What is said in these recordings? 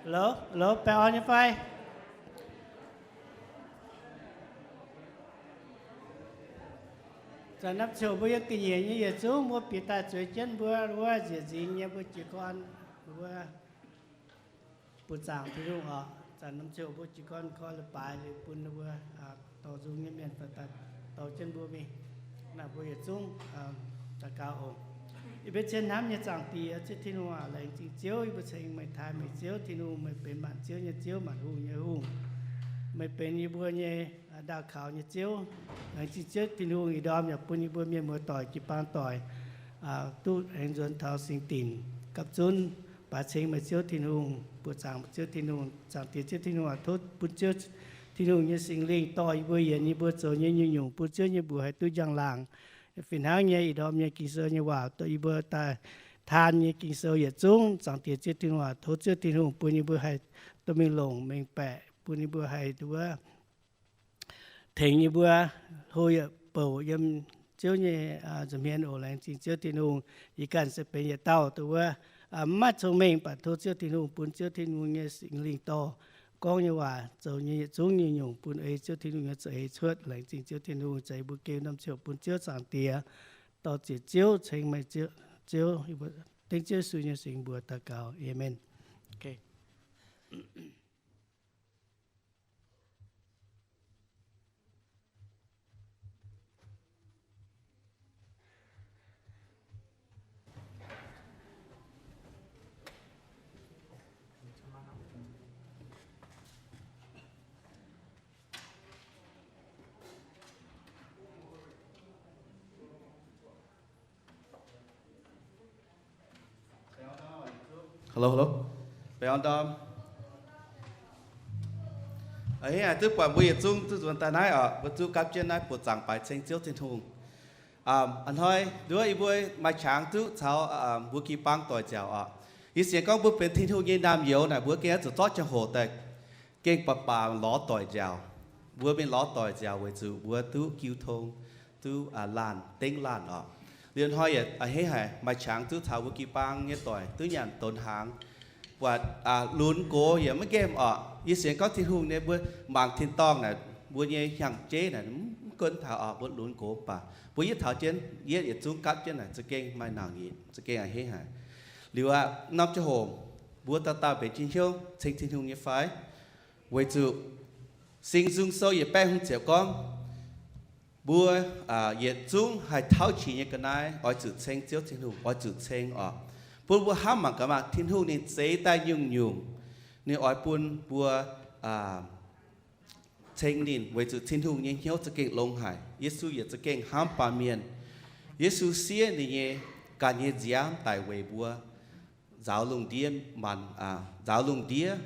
Hello, hello, baengh orn nyei fai? Zanc norm ziouc mbuo yiem ga'nyiec nyei yietc zungv mbuo bieqc daaih zueiz jienv mbuo wuov nziec nzingx nyei mbuo jiez gorn, mbuo buoz-zaangc Tin-Hungh oc. Zanc norm ziouc mbuo jiez gorn koi leiz-baaix liuz bun ninh mbuo dorh nzung nyei mienh daaih dorh jienv mbuo mingh. Naaiv mbuo yietc zungv daux gaux oc. Yie mbuo cien hnamv nyei Zaangc Diex, Ziouv Tin-Hungh aac, laengz zingh Ziouv, yie mbuo ceng meih taaih meih Ziouv Tin-Hungh. Meih benx maanc ziouv nyei Ziouv, maanc hungh nyei Hungh. Meih benx yie mbuo nyei ndaauh kaux nyei Ziouv. Laengz zingh Ziouv Tin-Hungh ih ndorm yaac bun yie mbuo mienh muoz-doic jiu-baang doic duqv aengx nzuonx taux singx dinc gapv zunv baaix ceng meih Ziouv Tin-Hungh, buoz-zaangc Ziouv Tin-Hungh. Zaangc Diex Ziouv Tin-Hungh aac, tov bun Ziouv Tin-Hungh nyei Singx Lingh dorh yie mbuo, yienc yie mbuo zoux nyei nyungc-nyungc bun Ziouv nyei mbuox haih duqv njang-laangc. Fih hnangv nyei ih ndorm nyei Ging-Sou nyei waac dorh yie mbuo daaih taan nyei Ging-Sou yietc zungv, Zaangc Diex Ziouv Tin-Hungh aac, tov Ziouv Tin-Hungh bun yie mbuo haih dorh mingh longc mengh baeqc, bun yie mbuo haih wuov tengx yie mbuo hlo yietc bouc yiem Ziouv nyei nza'hmien oc. Laengz zingh Ziouv Tin-Hungh. Yie ganh se benx yietc dauh dongh wuov maiv cong-mengh, mv baac tov Ziouv Tin-Hungh bun Ziouv Tin-Hungh nyei Singx Lingh dorh gorngv nyei waac, zoux nyei yietc zungv nyei nyungc bun ei Ziouv Tin-Hungh nyei za'eix cuotv. Laengz zingh Ziouv Tin-Hungh. Za'eix mbuo geh norm ziouc bun Ziouv Zaangc Diex, dorh ziec Ziouv, ceng meih Ziouv. Dengv Ziouv Yesu nyei singx mbuox daux gaux, aamen. Hello, hello. Baengh orn ndorm. A'hneiv haic duqv buatc mbuo yietc zungv duqv nzuonx daaih naaiv oc. Mbuo duqv gapv jienv naaiv buoz-zaangc baaix ceng Ziouv Tin-Hungh. A'hnoi nduov yie mbuo maaih qangx duqv caux mbuo jiu-baang doic nziaauc oc. Yie sienx gorngv mbuo benx Tin-Hungh nyei naamh nyouz naaic, mbuo gengh zuqc zorqv ziangh hoc daaih gengh baac baac lorz doic nziaauc. Mbuo mingh lorz doic nziaauc weic zuqc mbuo duqv jiu tong, duqv laanh dengv laanh oc. Liuz hnoi yietc a'hneiv haic maaih qangx duqv caux mbuo jiu-baang nyei doic duqv nyanc donx hnaangx, buatc lunx gox yaac maiv nqemh oc. Yie sienx gorngv Tin-Hungh nyei, mbuo mangc tin-dorngh naaic, mbuo nyei hnyangx-jeiv naaic mv gunv taux oc, mbuo lunx gox baac mbuo yietv taux jienv, yietv yietc zungv gapv jienv naaic za'gengh maaih naanc nyitc, za'gengh a'hneiv haic. Liuz aqv, norm ziangh hoc mbuo dauh dauh mbenc jienv hnyouv ceng Tin-Hungh nyei fai? Weic zuqc Singx Nzung Sou yietc baeqv hungh ziepc gorngv, mbuo yietc zungv haih tauv qiex nyei ga'naaiv oix zuqc ceng Ziouv Tin-Hungh, oix zuqc ceng oc. Bun mbuo hnamv mangc gaax maah, Tin-Hungh ninh zeix daaih nyungc-nyungc, ninh oix bun mbuo ceng ninh, weic zuqc Tin-Hungh nyei hnyouv za'gengh longx haic. Yesu yaac za'gengh hnamv baamh mienh. Yesu siev ninh nyei ganh nyei nziaamv daic weic mbuo, nzaaux lungh ndiev maanc, nzaaux lungh ndiev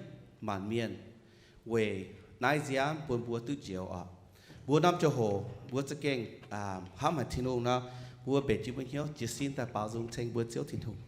maanc mienh, weic naaiv nziaamv bun mbuo duqv njoux oc. Mbuo norm ziangh hoc mbuo za'gengh hnamv haic Tin-Hungh nor, mbuo mbenc jienv mbuo hnyouv jiez sin daaih baaux nzung ceng mbuo Ziouv Tin-Hungh.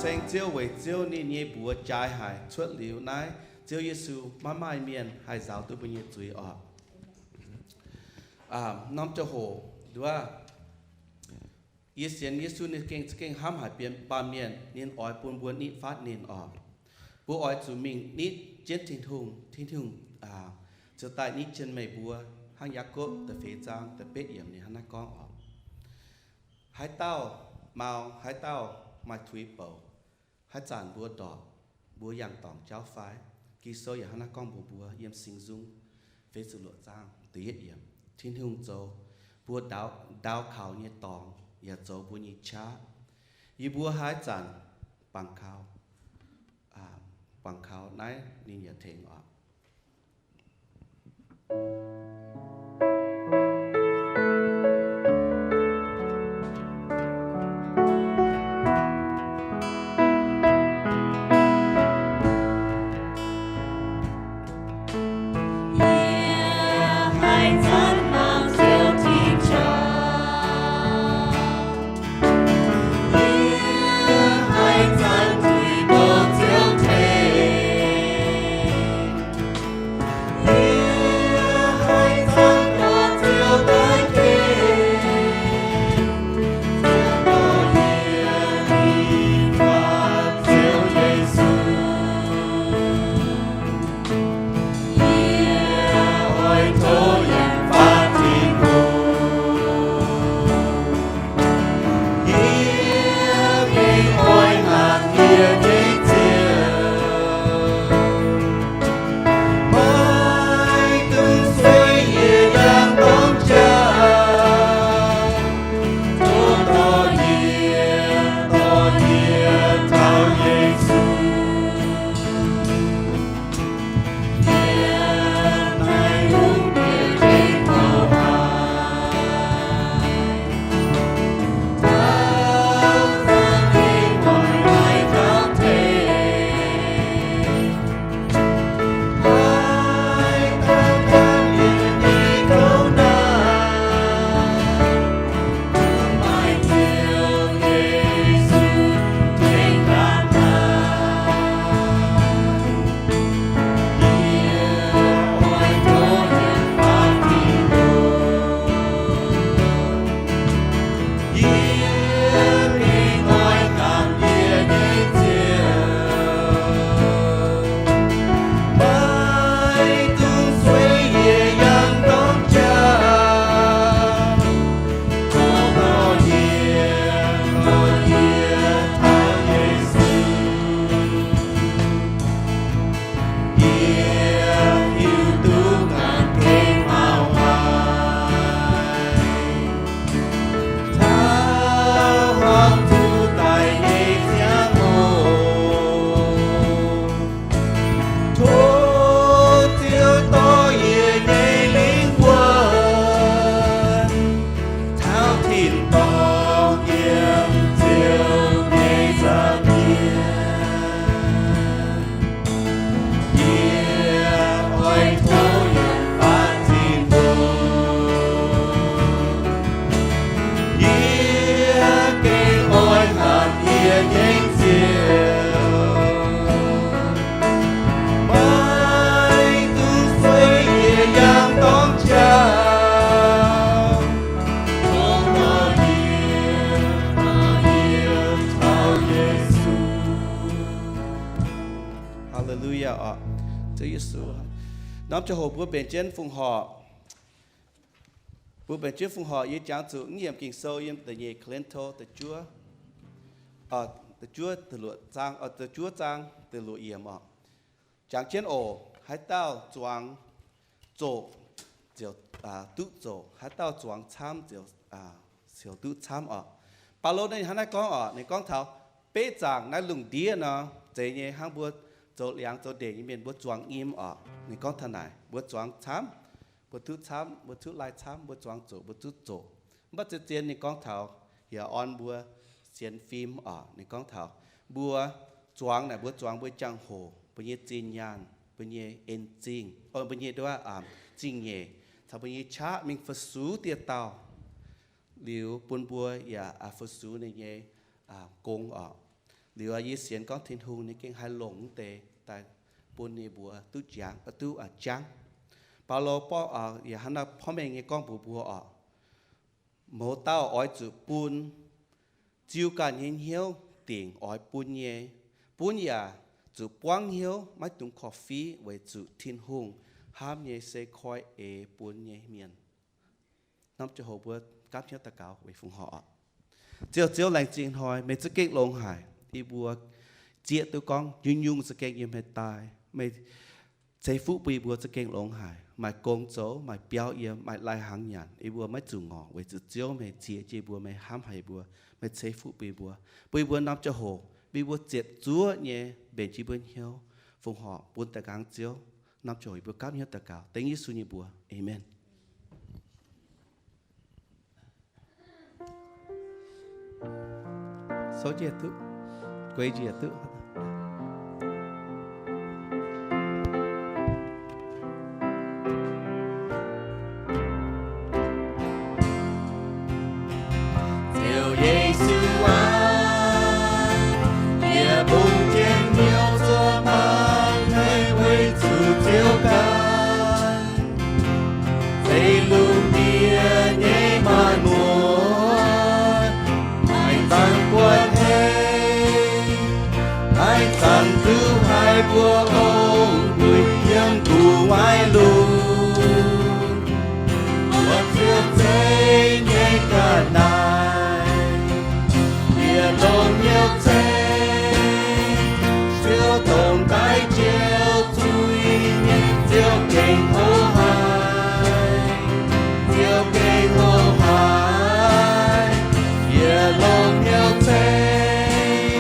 Ceng Ziouv weic Ziouv ninh nyei mbuox jaaix haic. Cuotv liuz naaiv, Ziouv Yesu maiv maaih mienh haih nzaaux duqv mbuo nyei zuiz oc. Norm ziangh hoc nduov, yie sienx Yesu ninh gengh za'gengh hnamv haic mbuo baamh mienh, ninh oix bun mbuo nitv fatv ninh oc. Mbuo oix zuqc mingh nitv jienv Tin-Hungh. Tin-Hungh ziouc daaih nitv jienv meih mbuo, hnangv Yaakopv da'feix zaang da'betv yiemc ninh hnangv naaiv gorngv oc. Haaix dauh mau, haaix dauh maaih tuix bouc, haaix zanc mbuo ndorpc, mbuo yangh dorngc jauv fai? Ging-Sou yaac hnangv naaiv gorngv mbuox mbuo yiem Singx Nzung feix ziepc luoqc zaang da'yietv yiemc, Tin-Hungh zoux mbuo ndau, ndau kaux nyei dorngx, yaac zoux mbuo nyei qaqv. Yie mbuo haaix zanc bangc kaux, bangc kaux naaiv ninh yaac tengx oc. Hallelujah oc. Ziouv Yesu, norm ziangh hoc mbuo mbenc jienv fongc horc. Mbuo mbenc jienv fongc horc, yie jangx zuqc naaiv yiemc Ging-Sou yiem da'nyeic Ko^lin^to da'juov, da'juov da'luoqc zaang, da'juov zaang da'luoqc yiemc oc. Jangx jienv oc. Haaix dauh zuangx zoqc ziouc duqv zoqc. Haaix dauh zuangx camv ziouc, ziouc duqv camv oc. Baulo ninh hnangv naaiv gorngv oc. Ninh gorngv taux beiv zaangc naaiv lungh ndiev nor, zeiz nyei hnangv mbuo zoux liangx zoux ndeic nyei mienh mbuo zuangx nyim oc. Ninh gorngv taux naaic, mbuo zuangx camv, mbuo duqv camv, mbuo duqv laih camv, mbuo zuangx zoqc, mbuo duqv zoqc. Mv baac zien-zien ninh gorngv taux yaac orn mbuo sienx fim oc. Ninh gorngv taux mbuo zuangx naaic, mbuo zuangx mbuo jangx-hoc, mbuo nyei zinh nyaanh, mbuo nyei en-zingh, mbuo nyei nduov, zingh nyeic, caux mbuo nyei qaqv mingh fu-sux dieh dauh, liuz bun mbuo yaac fu-sux ninh nyei gong oc. Liuz yie sienx gorngv Tin-Hungh ninh gengh haih longc mv deix daaih bun ninh mbuo duqv jangv, duqv jangv. Baulo yaac hnangv naaiv porv mengh nyei gorngv mbuox mbuo oc, mouz dauh oix zuqc bun ziu ganh nyei hnyouv dingc oix bun nyei, bun yaac zuqc buangv hnyouv maiv dungx korv-fiqv weic zuqc Tin-Hungh hnamv nyei se koi eix bun nyei mienh. Norm ziangh hoc mbuo gapv hnyouv daux gaux weic fongc horc oc. Ziouv, Ziouv laengz zingh hnoi, meih za'gengh longx haic. Yie mbuo zieqv duqv gorngv nyungc-nyungc za'gengh yiem meih daaih. Meih ceix fuqv bun yie mbuo za'gengh longx haic. Maaih gong zoux, maaih biauv yiem, maaih lai-hnaangx nyanc, yie mbuo maiv zuqc ngorc weic zuqc Ziouv meih zieqv jienv yie mbuo, meih hnamv haic yie mbuo, meih ceix fuqv bun yie mbuo, bun yie mbuo norm ziangh hoc, bun yie mbuo ziepc zuoqv nyei mbenc jiex mbuo hnyouv. Fongc horc bun daux gaux Ziouv, norm ziangh hoc yie mbuo gapv hnyouv daux gaux dengv Yesu nyei mbuox. Aamen. Ziouv Yesu aac, yie bungx jienv hnyouv zuov mangc meih weic zuqc Ziouv ganh zeiz lungh ndiev nyei maanc muotc, haih zanc buatc hei, haih zanc duqv haiz mbuo ong-guix yiem gu'nguaaic lungh. Mbuo Ziouv zeiv nyei ga'naaiv, yie longc hnyouv ceng, Ziouv dongh daaih Ziouv zuiz mienh, Ziouv gengh hlo haic, Ziouv gengh hlo haic. Yie longc hnyouv ceng,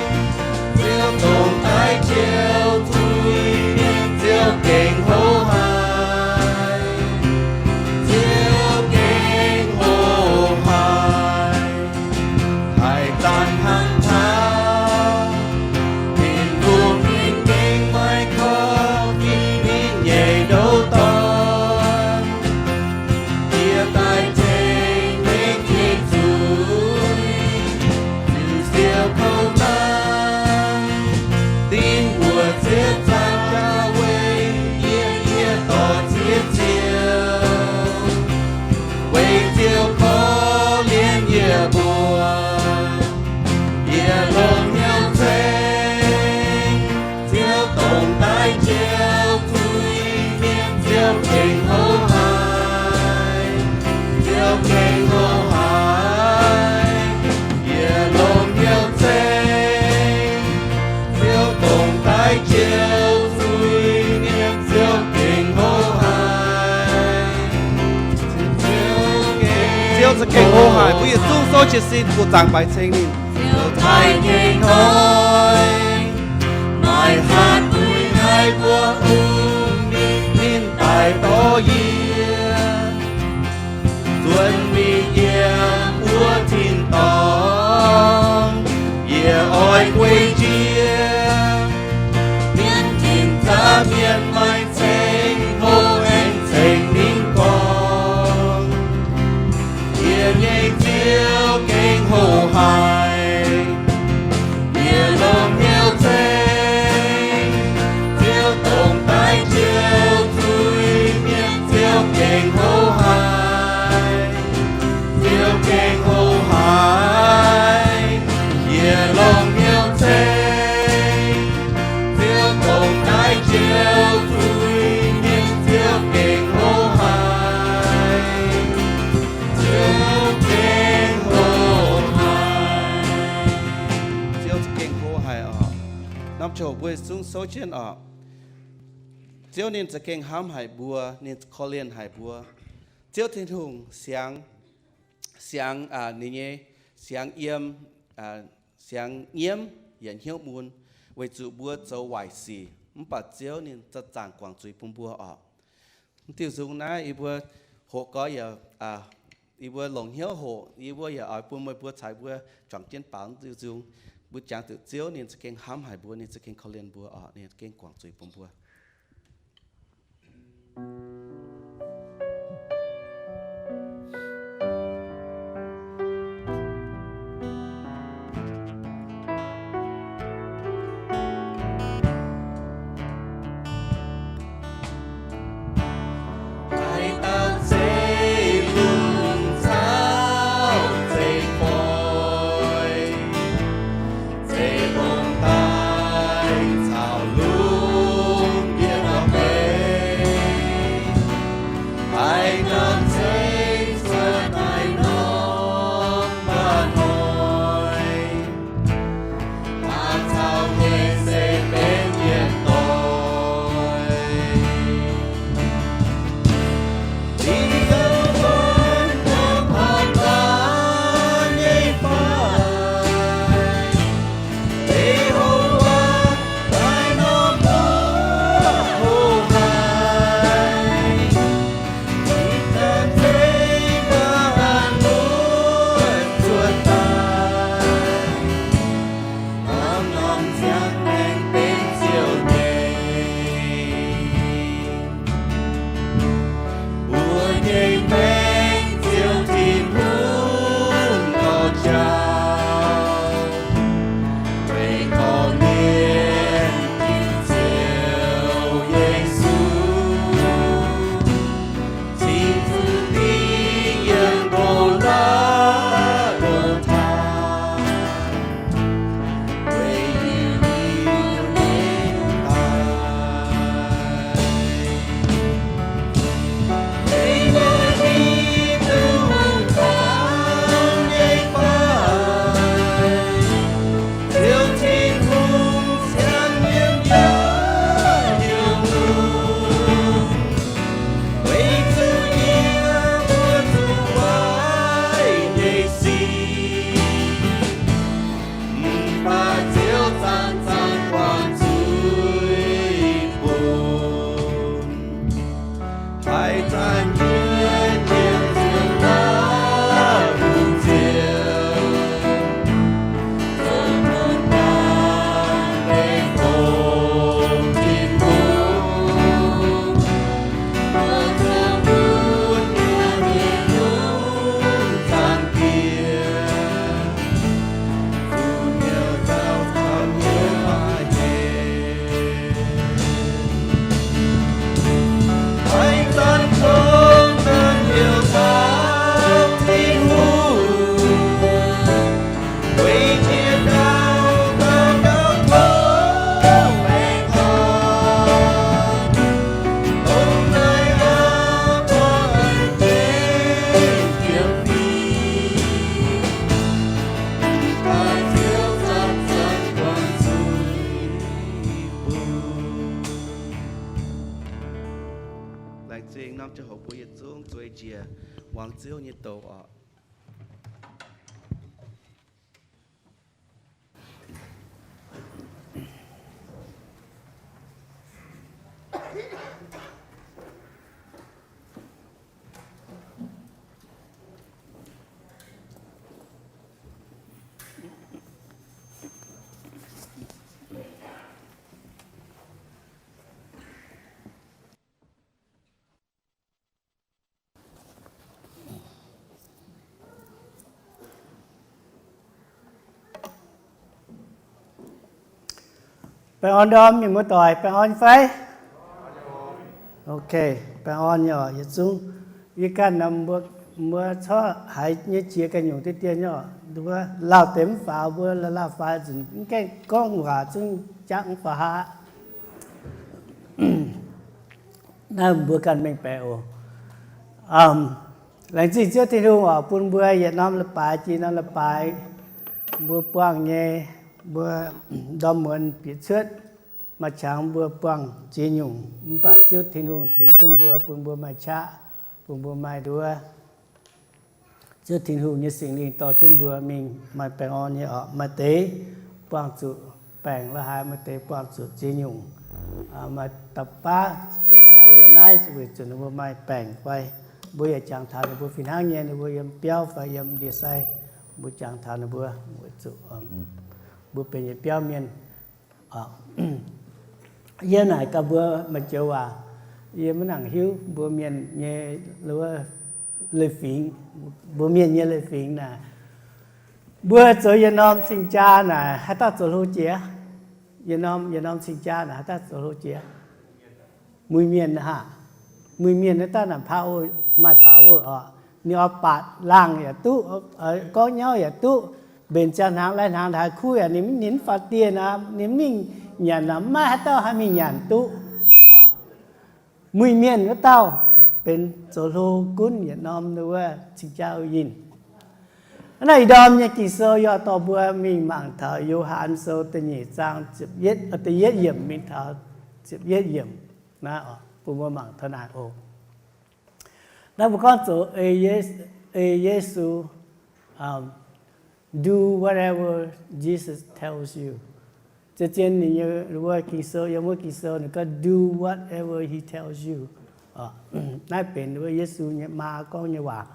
Ziouv dongh daaih Ziouv zuiz mienh, Ziouv gengh hlo haic, Ziouv gengh hlo haic. Haih zanc hnangv taux Tin-Hungh ninh gengh maiv korv-fiqv ninh nyei ndoqv dorn, yie daaih ceng ninh nyei zuiz, ziux siou kouv naaiv, dingc wuoqc ziex zaangc jauv weic yie, yie dorh ziex ziouc weic Ziouv korv-lienh yie mbuo. Yie longc hnyouv ceng, Ziouv dongh daaih Ziouv zuiz mienh, Ziouv gengh hlo haic, Ziouv gengh hlo haic. Yie longc hnyouv ceng, Ziouv dongh daaih Ziouv zuiz mienh, Ziouv gengh hlo haic, Ziouv gengh, Ziouv za'gengh hlo haic. Mbuo yietc zungv souv jiez sin, buoz-zaangc baix ceng ninh. Ziouv taaih nyei hnoi, maaih hatc uix haic mbuo ong mingh, ninh daaih dorh yie nzuonx mingh yiem wuov tin-dorngh. Yie oix guei jiex mienv tin-zaqv mienh maaih ceng hlo aengx ceng ninh gorngv, yie nyei Ziouv gengh hlo haic. Yie longc hnyouv ceng, Ziouv dongh daaih Ziouv zuiz mienh, Ziouv gengh hlo haic, Ziouv gengh hlo haic. Yie longc hnyouv ceng, Ziouv dongh daaih Ziouv zuiz mienh, Ziouv gengh hlo haic, Ziouv gengh hlo haic. Ziouv za'gengh hlo haic oc. Norm ziouc mbuo zungv souv jienv oc. Ziouv ninh za'gengh hnamv haic mbuo, ninh korv-lienh haic mbuo. Ziouv Tin-Hungh siang, siang, aa, ninh nyei siang yiem, aa, siang nyiemv yaac hnyouv mun, weic zuqc mbuo zoux waaic sic, mv baac Ziouv ninh za'zaangc guangc zuiz bun mbuo oc. Mv diuh nzung naaiv yie mbuo hoqc goiv yaac, aa, yie mbuo longc hnyouv hoqc, yie mbuo yaac oix bun meih mbuo caux mbuo juangc jienv baaux mv diuh nzung. Mbuo jangx zuqc Ziouv ninh za'gengh hnamv haic mbuo, ninh za'gengh korv-lienh mbuo oc, ninh za'gengh guangc zuiz bun mbuo. Mbong daaih caux lungh ndiev ndortv mengh, haiz norm ceng cuotv daaih norm mba'hnoi, maaih caux nyei se benx mienh doic. Dingc douh muonz norm horpc daanh nyei fai, Yehowa daaih norm mbuoqc hoh haic, dingc douh zeiv mba'hnoi cuotv daaih, norm-norm ziangh maengc benx Ziouv nyei. Mbuo nyei maengc Ziouv Tin-Hungh dorh jauv, weic gorngv mienh Ging-Sou Yesu, cingx zuqc dingh yiem nqox la'guaih taaih, weic Yiutai Laengz zingh norm ziangh hoc mbuo yietc zungv zueiz njiec muangx Ziouv nyei doz oc. Baengh orn ndorm mienh muoz-doic, baengh orn fai? Ok, baengh orn nyei oc yietc zungv. Yie ganh nor mbuo, mbuo corc haiz nyei jiex ganh nyungc diqv dien nyei oc. Mbuo lauh deix mv faaux, mbuo lauh lauh faaux nzunc mv gaengh gorngv waac zungv jangv mv faaux haav. Naaiv mbuo ganh mengh baeqc oc. Laengz zingh Ziouv Tin-Hungh oc, bun mbuo yietc norm leiz-baaix jiex norm leiz-baaix, mbuo buangh nyei, mbuo ndorm muonz bieqc cuotv, maaih qangx mbuo buangh ziex nyungc, mv baac Ziouv Tin-Hungh tengx jienv mbuo, bun mbuo maaih qaqv, bun mbuo maaih nduov. Ziouv Tin-Hungh nyei Singx Lingh dorh jienv mbuo mingh maaih baengh orn nyei oc. Maaih deix buangh zuqc baengc la'haaix, maaih deix buangh zuqc ziex nyungc, maaih da'baav mbuo yiem naaiv weic zuqc ninh mbuo maaih baengc fai mbuo yaac jangx taux ninh mbuo fih hnangv nyei, ninh mbuo yiem biauv fai yiem ndie-sai, mbuo jangx taux ninh mbuo weic zuqc mbuo benx yietc biauv mienh. Yie naaic gaax mbuo maaih joux waac, yie maiv nangc hiuv mbuo mienh nyei leiz-fingx, mbuo mienh nyei leiz-fingx naaic, mbuo zoux yietc norm cing-jaa naaic haaix dauh zoux hlo jiex? Yietc norm, yietc norm cing-jaa naaic haaix dauh zoux hlo jiex? Muic-mienh hnangv. Muic-mienh naaiv dauh naaic power, maaih power oc. Ninh oix baatc laangh yaac duqv, gorngv nyauv yaac duqv, mbenc ziangh hnaangx lai-hnaangx haiz kuv yaac ninh mv, ninh mv faaux dieh nor, ninh mv mingh nyanc nor, maiv maaih haaix dauh haih mingh nyanc duqv. Muih mienh wuov dauh benx zoux hlo gunv yietc norm wuov cing-jaa yinh. Naaiv ih ndorm nyei Ging-Sou yie dorh mbuo mingh mangc taux Yo^han Sou da'nyeic zaang, da'yietv yiemc mingh taux ziepc yietv yiemc. Naaiv bun mbuo mangc taux naaic oc. Naaiv mbuo gorngv zoux ei Yesu, do whatever Jesus tells you. Zien-zien ninh nyei wuov Ging-Sou, yiem wuov Ging-Sou ninh gorngv do whatever he tells you. Naaiv benx wuov Yesu nyei maa gorngv nyei waac.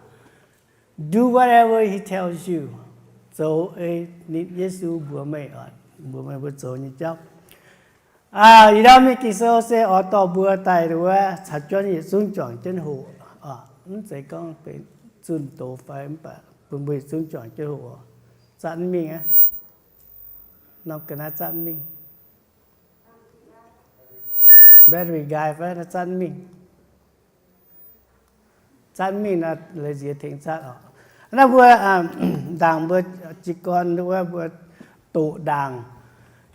Do whatever he tells you. Zoux ei ninh, Yesu mbuox meih, mbuox meih mbuo zoux nyei jauv. Ih ndorm nyei Ging-Sou se oix dorh mbuo daaih wuov caux juonv yietc zungv juangc jienv hoqc. Mv zeiz gorngv benx zunh doz fai, mv baac bun mbuo yietc zungv juangc jienv hoqc. Zatv mingh aqv. Norm ga'naaiv zatv mingh. Battery nqaai fai naaiv zatv mingh. Zatv mingh nor, leiz nziex tengx zatv oc. Naaiv mbuo ndaangc mbuo jiez gorn wuov mbuo doqc ndaangc.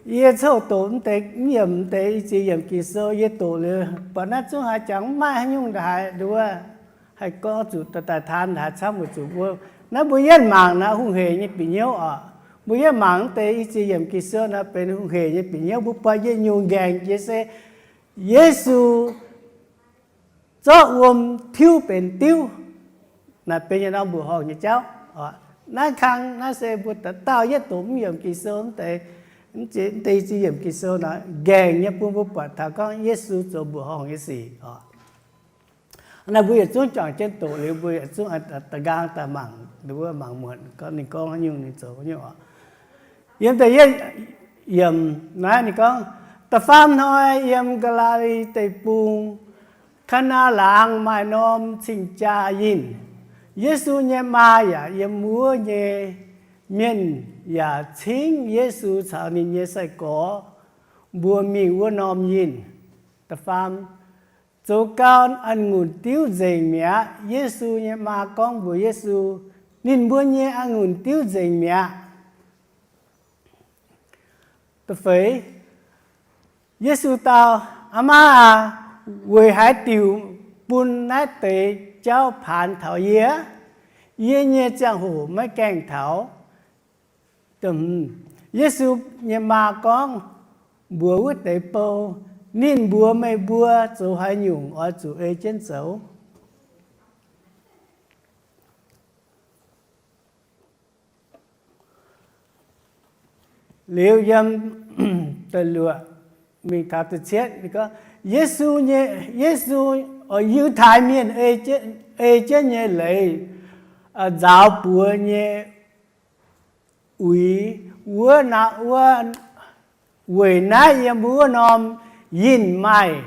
Yie coqv doqc mv deix, mv yiemc mv deix i ziex yiemc Ging-Sou yie doqc liuz, buatc naaiv zungv haaix jangx mv maaih haaix nyungc ndongc haaix nduov haih gorngv zuqc daaih taan ndongc haaix camv weic zuqc mbuo, naaiv mbuo yietv mangc naaiv hungh heic nyei bieqc hnyouv oc. Mbuo yietv mangc mv deix i ziex yiemc Ging-Sou nor benx hungh heic nyei bieqc hnyouv. Mbuo buatc yietc nyungc nqaengc jiex se Yesu zorqv wuom tiuv benx diuv. Naaiv benx yietc norm mbuoqc horngh nyei jauv. Naaiv kang naaiv se mbuo dauh dauh yietv doqc mv yiemc Ging-Sou mv deix, mv deix i ziex yiemc Ging-Sou nor, nqaengc nyei bun mbuo buatc taux gorngv Yesu zoux mbuoqc horngh nyei sic oc. Naaiv mbuo yietc zungv juangc jienv doqc liuz, mbuo yietc zungv da'nqaang daaih mangc, mbuo mangc muonc gorngv ninh gorngv haaix nyungc, ninh zoux haaix nyungc oc. Yiem da'yietv yiemc naaiv ninh gorngv, da'faam hnoi yiem Gaa^laa^li Deic-Bung, Kaa^naa Laangz maaih norm cing-jaa yinh. Yesu nyei maa yaac yiem wuov nyei. Mienh yaac cingv Yesu caux ninh nyei sai-gorx mbuo mingh wuov norm yinh. Da'faam, zoux gau, a'ngunc diuv nzengc mi'aqv. Yesu nyei maa gorngv mbuox Yesu, ninh mbuo nyei a'ngunc diuv nzengc mi'aqv. Da'feix, Yesu dau, Aa maa aac, weic haaix diuc bun naaiv deix jauv paanx taux yie? Yie nyei ziangh hoc maiv gaengh taux. Yesu nyei maa gorngv mbuox wuov deix bou, ninh mbuox meih mbuo zoux haaix nyungc oix zuqc ei jienv zoux. Liuz yiem da'luoqc mingh taux da'cietv, Yesu nyei, Yesu, Yiutai Mienh ei jienv nyei leiz nzaaux buoz nyei uix wuov, weic naaiv yiem wuov norm yinh maaih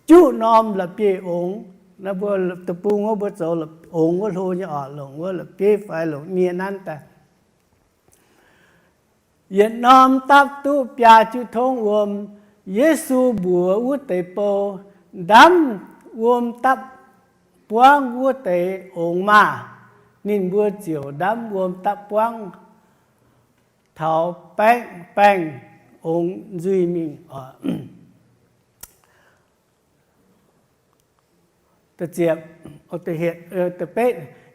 juqv norm la'bieiv-ongx. Naaiv mbuo deic-bung wuov mbuo zoux ongx wuov hlo nyei oc, longc wuov la'bieiv fai longc nie nanv daaih. Yietc norm dapv duqv biaa juqv tongv wuom. Yesu mbuox wuov deix bou, Ndamv wuom dapv buangv wuov deix ongx maah! Ninh mbuo ziouc ndamv wuom dapv buangv taux baeqv baengh ongx nzuih mingh oc.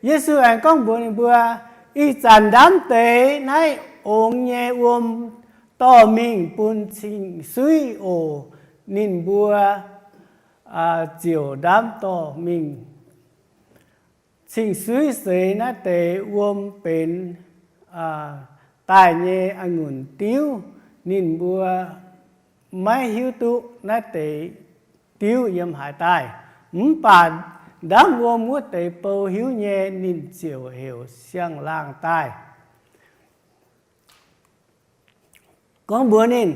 Yesu aengx gorngv mbuox ninh mbuo, Ih zanc ndamv deix naaiv ongx nyei wuom dorh mingh bun cing-suiv oc. Ninh mbuo ziouc ndamv dorh mingh. Cing-suiv seix naaiv deix wuom benx daaih nyei a'ngunc diuv. Ninh mbuo maiv hiuv duqv naaiv deix diuv yiem haaix daaih. Mv baac ndamv wuom wuov deix bou hiuv nyei, ninh ziouc heuc siang-laangh daaih. Gorngv mbuox ninh,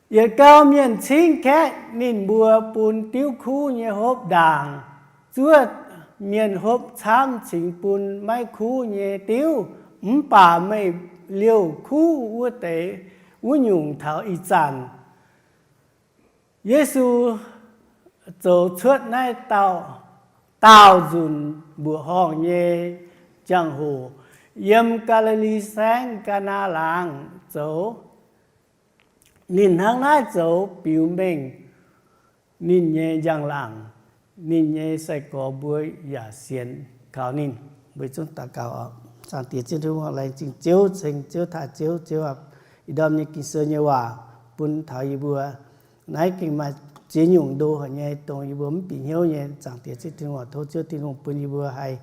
Yietc gau mienh cingv kaeqv ninh mbuo bun diuv kuv nyei hopv ndaangc. Zuov mienh hopv camv cingx bun maiv kuv nyei diuv. Mv baac meih liouh kuv wuov deix wuov nyungc taux ih zanc. Yesu zoux cuotv naaiv dauh daauh nzunc mbuoqc horngh nyei jangx-hoc. yiem Gaa^li^li Saengv, Gaa^naa Laangz zoux. Ninh hnangv naaiv zoux biux mengh ninh nyei njang-laangc, ninh nyei sai-gorx mbuo yaac sienx kaux ninh. Mbuo zungv daux gaux oc. Zaangc Diex Ziouv Tin-Hungh, laengz zingh Ziouv, ceng Ziouv, taaih Ziouv. Ziouv aac, ih ndorm nyei Ging-Sou nyei waac bun taux yie mbuo. Naaiv gengh maaih ziex nyungc ndo haic nyei, dongh yie mbuo mv bieqc hnyouv nyei. Zaangc Diex Ziouv Tin-Hungh, tov Ziouv Tin-Hungh bun yie mbuo haih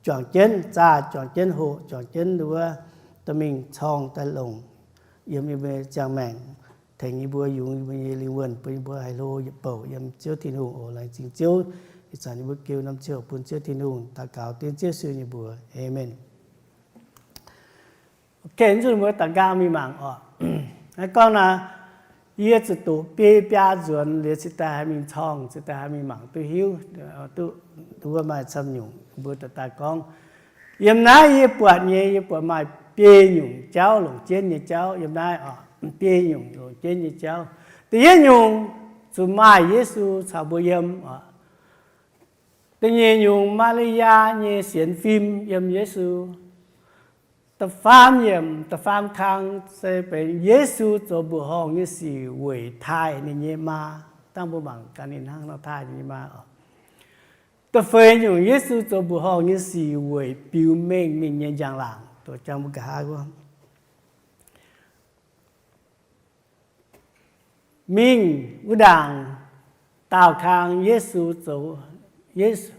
juangc jienv zaah, juangc jienv hoqc, juangc jienv nduov, dorh mingh corng daaih longc yiem yie mbuo nyei ziangh maengc, tengx yie mbuo yungz yie mbuo nyei lingh wuonh, bun yie mbuo haih hlo yietc bouc yiem Ziouv Tin-Hungh oc. Laengz zingh Ziouv. Ih zanc yie mbuo giu norm ziouc bun Ziouv Tin-Hungh, daux gaux dengv Ziouv Yesu nyei mbuox. Aamen. Ok, nzunc mbuo daux gaux mingh mangc oc. Naaiv gorngv naaiv, yie zuqc doqc biei biaa nzuonx liuz cingx daaih haih mingh corng, cingx daaih haih mingh mangc duqv hiuv, duqv, duqv wuov maaih camv nyungc mbuo daaih daaih gorngv. Yiem naaiv yie buatc nyei, yie buatc maaih biei nyungc jauv longc jienv nyei jauv yiem naaiv oc. Biei nyungc longc jienv nyei jauv. Da'yietv nyungc, zuqc maaih Yesu caux mbuo yiem oc. Da'nyeic nyungc, Maa^li^yaa nyei sienx fim yiem Yesu. Da'faam yiemc, da'faam kang se benx Yesu zoux mbuoqc horngh nyei sic weic taaih ninh nyei maa. Dangh mbuo mangc gaax ninh hnangv nor taaih ninh nyei maa oc. Da'feix nyungc, Yesu zoux mbuoqc horngh nyei sic weic biux mengh ninh nyei njang-laangc. Doqc jang mbuo nqa'haav wuov. Mingh wuov ndaangc daauh kang Yesu zoux, Yesu,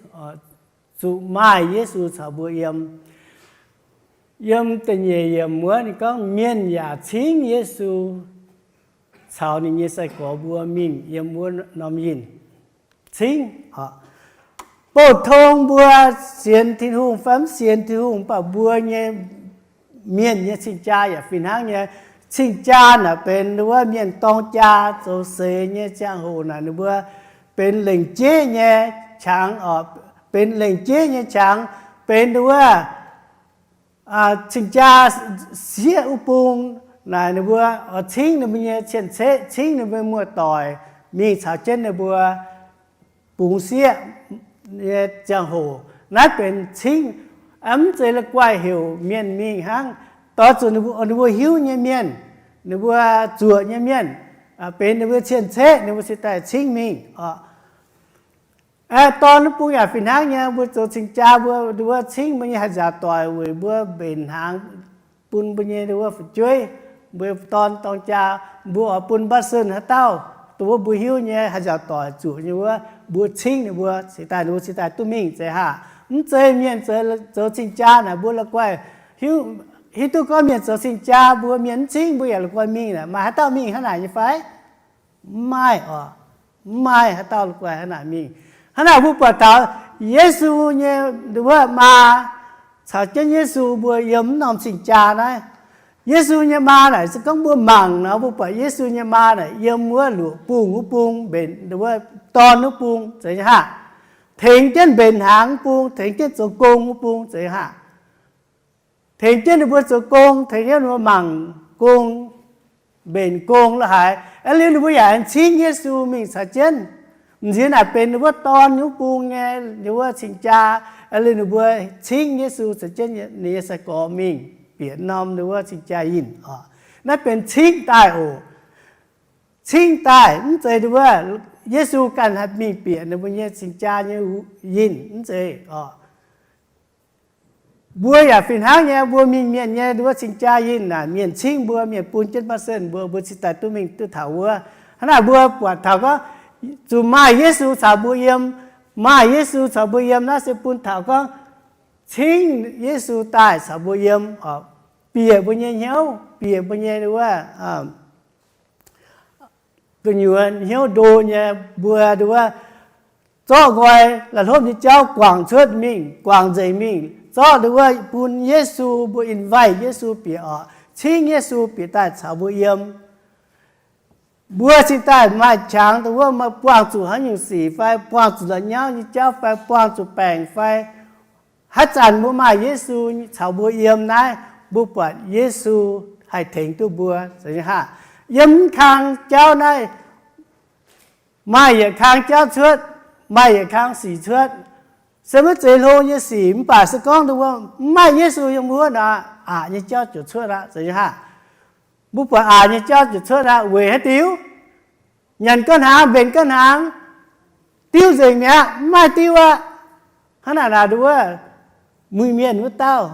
zuqc maaih Yesu caux mbuo yiem. Yiem da'nyeic yiemc wuov ninh gorngv mienh yaac cingv Yesu caux ninh nyei sai-gorx mbuo mingh yiem wuov norm yinh. Cingv oc. Bouh tong mbuo sienx Tin-Hungh fai mv sienx Tin-Hungh, mv baac mbuo nyei mienh nyei cing-jaa yaac fih hnangv nyei. Cing-jaa naaic benx wuov mienh dorng jaa zoux seix nyei ziangh hoc naaic ninh mbuo benx lengc jeiv nyei qangx oc, benx lengc jeiv nyei qangx, benx wuov cing-jaa sieqv wuov bung naaic ninh mbuo oix cingv ninh mbuo nyei cien-ceqv, cingv ninh mbuo muoz-doic mingh caux jienv ninh mbuo bungx sieqv nyei ziangh hoc. Naaiv benx cingv, mv zeiz la'guaih heuc mienh mingh hnangv. Doix zuqc ninh mbuo hiuv nyei mienh, ninh mbuo zuoqc nyei mienh, benx ninh mbuo cien-ceqv, ninh mbuo cingx daaih cingv mingh oc. Aeqv, dorn wuov bung yaac fih hnangv nyei, mbuo zoux cing-jaa mbuo, ninh mbuo cingv mbuo nyei haih nzaaux doic weic mbuo mbenc hnaangx bun mbuo nyei wuov fu'jueiv. Mbuo dorn dorng jaa, mbuo oix bun mba'søn haaix dauh, dongh wuov mbuo hiuv nyei haih nzaaux doic zuqc nyei wuov, mbuo cingv ninh mbuo cingx daaih, ninh mbuo cingx daaih duqv mingh zeiz haah? Mv zeiz mienh zoux cing-jaa naaic mbuo la'guaih hiuv, hiuv duqv gorngv mienh zoux cing-jaa mbuo mienh mv cingv mbuo yaac la'guaih mingh naaic, maaih haaix dauh mingh hnangv naaic nyei fai? Mv maaih oc. Mv maaih haaix dauh la'guaih hnangv naaic mingh. Hnangv naaic mbuo buatc taux Yesu nyei wuov maa caux jienv Yesu mbuo yiem mv norm cing-jaa naaiv. Yesu nyei maa naaic se gorngv mbuo mangc nor, mbuo buatc Yesu nyei maa naaic yiem wuov luoqc bung wuov bung, mbenc wuov dorn wuov bung zeiz haah? Tengx jienv mbenc hnaangx wuov bung, tengx jienv zoux gong wuov bung zeiz haah? Tengx jienv ninh mbuo zoux gong, tengx jienv ninh mbuo mangc gong, mbenc gong la'haaix. Aeqv, liuz ninh mbuo yaac aengx cingv Yesu mingh caux jienv. M'nziex naaic benx ninh mbuo dorn wuov bung nyei, ninh mbuo cing-jaa. Aeqv, liuz ninh mbuo cingv Yesu caux jienv ninh nyei sai-gorx mingh bieqc norm ninh wuov cing-jaa yinh oc. Naaiv benx cingv daaih oc. Cingv daaih mv zeiz ninh wuov Yesu ganh haih mingh bieqc ninh mbuo nyei cing-jaa nyei yinh, mv zeiz oc. Mbuo yaac fih hnangv nyei, mbuo mingh mienh nyei wuov cing-jaa yinh naaic, mienh cingv mbuo, mienh bun jienv mba'søn mbuo, mbuo cingx daaih duqv mingh duqv taux wuov. Hnangv naaic mbuo buatc taux gorngv zuqc maaih Yesu caux mbuo yiem, maaih Yesu caux mbuo yiem naaiv se bun taux gorngv cingv Yesu daaih caux mbuo yiem, bieqc mbuo nyei hnyouv, bieqc mbuo nyei wuov gu'nyuoz hnyouv ndo nyei, mbuo nduov zorqv nqoi la'hlopv nyei jauv guangc cuotv mingh, guangc nzengc mingh, zorqv nduov bun Yesu, mbuo invite Yesu bieqc oc, cingv Yesu bieqc daaih caux mbuo yiem. Mbuo cingx daaih maaih qangx nduov maaih buangh zuqc haaix nyungc sic fai buangh zuqc la'nyauv nyei jauv fai buangh zuqc baengc fai haaix zanc mbuo maaih Yesu caux mbuo yiem naaiv, mbuo buatc Yesu haih tengx duqv mbuo, zeiz nyei haah? Yiem mv kang jauv naaiv, maaih yietc kang jauv cuotv, maaih yietc kang sic cuotv, se maiv zeiz hlo nyei sic. Mv baac se gorngv mbuo mv maaih Yesu yiem wuov nor, aqc nyei jauv ziouc cuotv aqv, zeiz nyei haav. Mbuo buatc aqc nyei jauv ziouc cuotv aqv. Weic haaix diuc? Nyanc ga'hnaangx, mbenc ga'hnaangx, diuv nzengc mi'aqv, mv maaih diuv aqv. Hnangv naaic naaic nduov, muic mienh wuov dauh,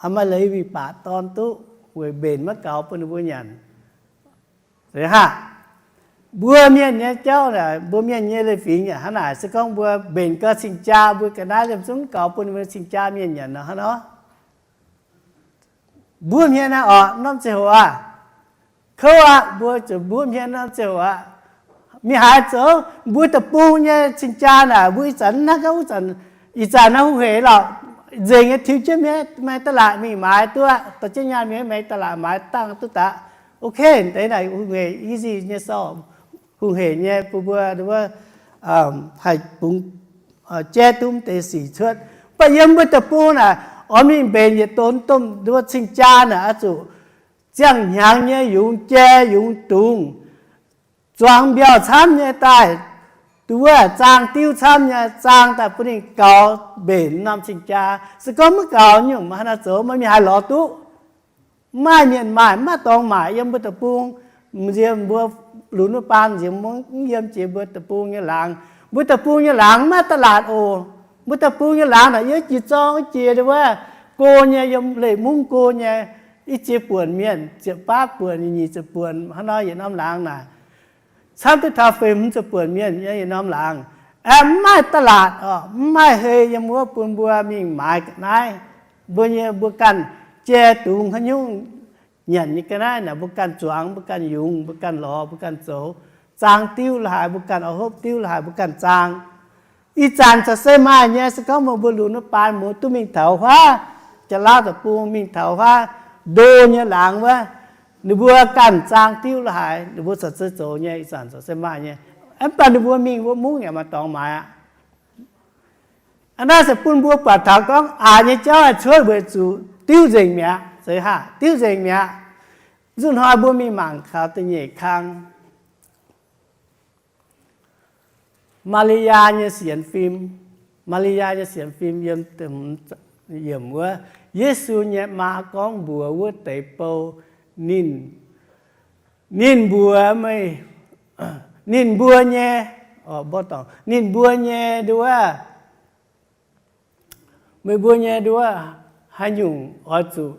maaih leiz wih baac dorn duqv weic mbenc maiv gaux bun ninh mbuo nyanc. Aa, mbuo mienh nyei jauv, mbuo mienh nyei leiz-fingx yaac hnangv naaic. Se gorngv mbuo mbenc gau cing-jaa, mbuo ga'naaiv liemh zungv gaux bun mbuo cing-jaa mienh nyanc nor hnangv nor. Mbuov hmien aqv orqc, norm ziangh hoc aqv. Kouv aqv, mbuo zuqc mbuov hmien norm ziangh hoc aqv. Mingh haaix zoux? Mbuo deic-bung nyei cing-jaa naaic, mbuo ih zanc hnangv gauh wuov zanc, ih zanc naaiv hungh hec lorqc, nzengc nyei, tiux jienv mienh maaih da'laatc mingh maaiz duqv, dorh jienv nyaanh mingh maaih da'laatc maaiz dangh duqv daqv. Ok, deix naaic hungh hec, easy nyei sorc, hungh hec nyei bun mbuo haih bungx jaiv duqv deix sic cuotv. Mv baac yiem mbuo deic-bung naaic, oix mingh mbenc yietc donx domh nduov cing-jaa naaic oix zuqc ziangh hnyangx nyei yungz jai yungz dungz, zuangx mbiauh camv nyei daaih, nduov zaang diuv camv nyei zaang daaih bun ninh gaux mbenc norm cing-jaa. Se gorngv maiv gaux nyungc, haaix nor zoux, maiv mingh haih lorz duqv. Mv maaih mienh maaih, mv maaih dorngx maaic yiem mbuo deic-bung. M'nziex mbuo lunx wuov baan nziex mv yiem jiex mbuo deic-bung nyei laangz. Mbuo deic-bung nyei laangz mv maaih da'laatc oc. Mbuo deic-bung nyei laangz naaic yiem jiex zorng jiex wuov, go nyei, yiem leiz mungv go nyei, i jiex buonc mienh, ziepc baav buonc, nyic ziepc buonc, hnangv nor yietc norm laangz naaic. Camv duqv taux feix hmz ziepc buonc mienh nyei yietc norm laangz. Aeqv, mv maaih da'laatc oc, mv maaih hei yiem wuov bun mbuo mingh maaiz ga'naaiv. Mbuo nyei, mbuo ganh jai dungz haaix nyungc nyanc nyei ga'naaiv naaic, mbuo ganh zuangx, mbuo ganh yungz, mbuo ganh lorz, mbuo ganh zoux. Zaang diuv la'haaix mbuo ganh oix hopv, diuv la'haaix mbuo ganh zaang. Ih zanc corc se maaih nyei. Se gorngv mbuo lunx wuov baan muoz duqv mingh taux huaav, Janx-Laauv deic-bung mingh taux huaav ndo nyei laangz wuov, ninh mbuo ganh zaang diuv la'haaix ninh mbuo corc zoux nyei. Ih zanc corc se maaih nyei. Mv baac ninh mbuo mingh wuov mungv yaac maaih dorngx maaiz aqv. Aa, naaiv se bun mbuo buatc taux gorngv aqc nyei jauv haih cuotv weic zuqc diuv nzengc mi'aqv. Zeiz haav, diuv nzengc mi'aqv. Nzuqc hnoi mbuo mingh mangc kaux da'nyeic kang, Maa^li^yaa nyei sienx fim. Maa^li^yaa nyei sienx fim yiem, yiem wuov, Yesu nyei maa gorngv mbuox wuov deix bou, ninh, ninh mbuox meih, ninh mbuo nyei, ninh mbuo nyei nduov, meih mbuo nyei nduov, haaix nyungc oix zuqc,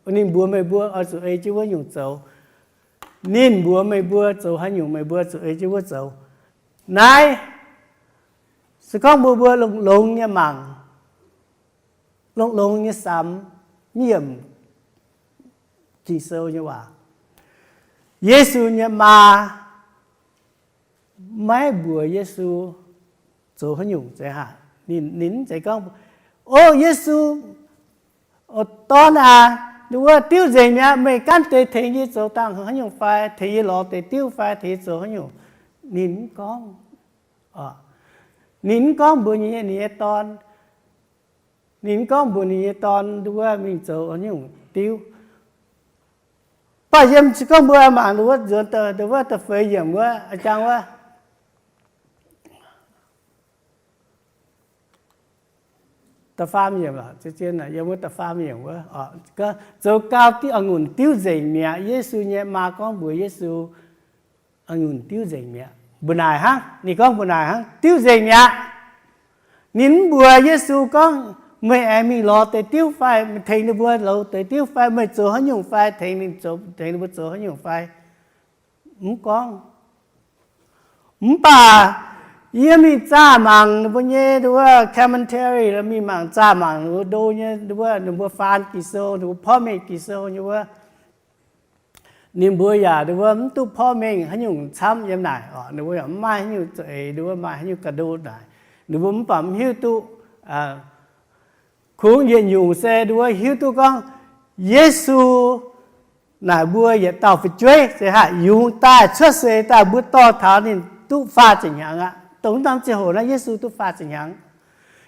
ninh mbuox meih mbuo oix zuqc ei jienv wuov nyungc zoux. Ninh mbuox meih mbuo zoux haaix nyungc meih mbuo zuqc ei jienv wuov zoux. Naaiv se gorngv mbuo, mbuo longx-longx nyei mangc, longx-longx nyei samx, mv yiemc Ging-Sou nyei waac. Yesu nyei maa maiv mbuox Yesu zoux haaix nyungc. Ninh, ninh mv zeiz gorngv, O Yesu, dorn aac, wuov diuv nzengc mi'aqv. Meih gaanv deix tengx yie zoux dangh haaix nyungc fai tengx yie lorz deix diuv fai tengx yie zoux haaix nyungc? Ninh mv gorngv. Ninh mv gorngv mbuox ninh nyei dorn. Ninh mv gorngv mbuox ninh nyei dorn wuov mingh zoux haaix nyungc diuv. Mv baac yiem se gorngv mbuo mangc wuov nzuonx wuov da'feix yiemc wuov, jang wuov, da'faam yiemc, yiem wuov da'faam yiemc wuov, zoux gau diuv, a'ngunc diuv nzengc mi'aqv. Yesu nyei maa gorngv mbuox Yesu, A'ngunc diuv nzengc mi'aqv. Mbu'naaic hnangv, ninh gorngv mbu'naaic hnangv, diuv nzengc mi'aqv. Ninh mv mbuox Yesu gorngv, meih aengx mingh lorz deix diuv fai, meih tengx ninh mbuo lorz deix diuv fai, meih zoux haaix nyungc fai, tengx ninh zoux, tengx ninh mbuo zoux haaix nyungc fai. Mv gorngv. Mv baac yie mingh zaah mangc ninh mbuo nyei nduov commentary, mingh mangc zaah mangc ninh mbuo ndo nyei nduov, ninh mbuo faan Ging-Sou, ninh mbuo porv mengh Ging-Sou nyei wuov. Ninh mbuo yaac nduov mv duqv porv mengh haaix nyungc camv yiem naaic oc. Ninh mbuo yaac mv maaih haaix nyungc za'eix, nduov maaih haaix nyungc ga'ndo naaic. Ninh mbuo mv baac mv hiuv duqv, kungx yietc nyungc se nduov hiuv duqv gorngv Yesu naaic mbuo yietc dauh fu'jueiv se haih yungz daaih cuotv seix daaih mbuo dorh taux ninh duqv faah ziepc hnyangx aqv. Dongh norm ziangh hoc naaiv Yesu duqv faah ziepc hnyangx.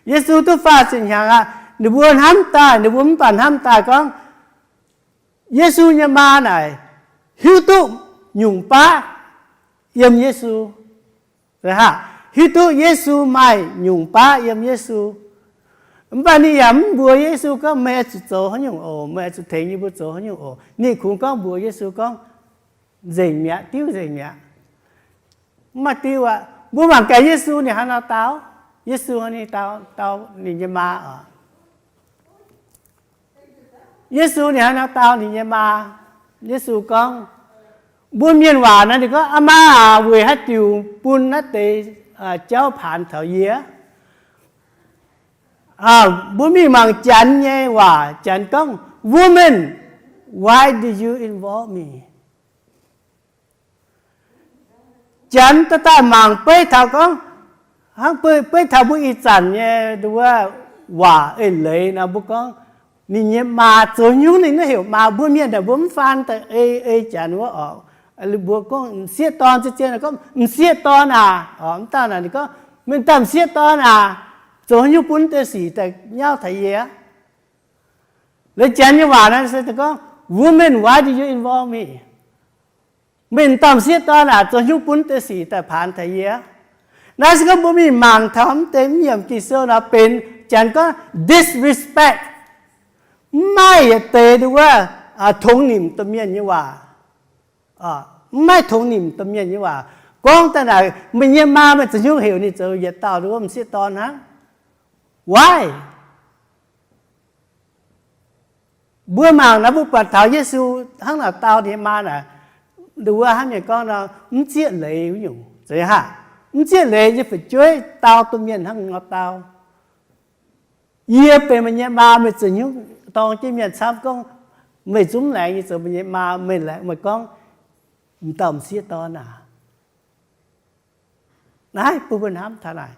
Yesu duqv faah ziepc hnyangx aqv. Ninh mbuo hnamv daaih, ninh mbuo mv baac hnamv daaih gorngv Yesu nyei maa naaic hiuv duqv nyungc baav yiem Yesu. Hiuv duqv Yesu maaih nyungc baav yiem Yesu. Mv baac ninh yaac mv mbuox Yesu gorngv, meih oix zuqc zoux haaix nyungc oc, meih oix zuqc tengx yie mbuo zoux haaix nyungc oc. Ninh kungx gorngv mbuox Yesu gorngv, nzengc mi'aqv, diuv nzengc mi'aqv. Mv maaih diuv aqv. Mbuo mangc gaax Yesu ninh haaix nor dau. Yesu ninh dau, dau ninh nyei maa oc. Yesu ninh haaix nor dau ninh nyei maa? Yesu gorngv, mbuo mienh waac naaiv ninh gorngv, aa maa aac, weic haaix diuc bun naaiv deix jauv paanx taux yie? Mbuo mingh mangc Janx nyei waac. Janx gorngv, woman, why do you involve me? Janx daaih daaih mangc beiv taux gorngv, hnangv beiv taux mbuo ih zanc nyei nduov waac eix leiz nor, mbuo gorngv ninh nyei maa zoux nyungc, ninh naaiv heuc maa. Mbuo mienh naaic mbuo mv faan daaih ei ei Janx wuov oc. Mbuo gorngv m'sieqv dorn, zien-zien gorngv m'sieqv dorn aac. Mv dauh naaic ninh gorngv, meih dauh m'sieqv dorn aac, zoux haaix nyungc bun deix sic daaih nyauv taux yie? Laaix Janx nyei waac naaiv se gorngv, woman, why do you involve me? Meih dauh m'sieqv dorn aac, zoux haaix nyungc bun deix sic daaih paanx taux yie? Naaiv se gorngv mbuo mingh mangc taux mv deix mv yiemc Ging-Sou nor benx Janx gorngv disrespect, mv maaih yietc deix nduov tongx nimc domh mienh nyei waac. Mv maaih tongx nimc domh mienh nyei waac. Gorngv daaih naaic, meih nyei maa meih zoux haaix nyungc heuc ninh zoux yietc dauh nduov m'sieqv dorn hnangv? Why? Mbuo mangc naaiv, mbuo buatc taux Yesu hnangv naaic dau ninh nyei maa naaic, nduov hnangv mienh gorngv nor, mv zieqv leiz wuov nyungc. Zeiz haac? Mv zieqv leiz nyei fu'jueiv dau domh mienh hnangv nor dau. Yie benx meih nyei maa, meih zoux haaix nyungc dorng jienv mienh camv gorngv meih zungv laengz nyei zoux meih nyei maa, meih laengz meih gorngv m'dauh m'sieqv dorn aac. Naaiv bun mbuo hnamv taux naaic.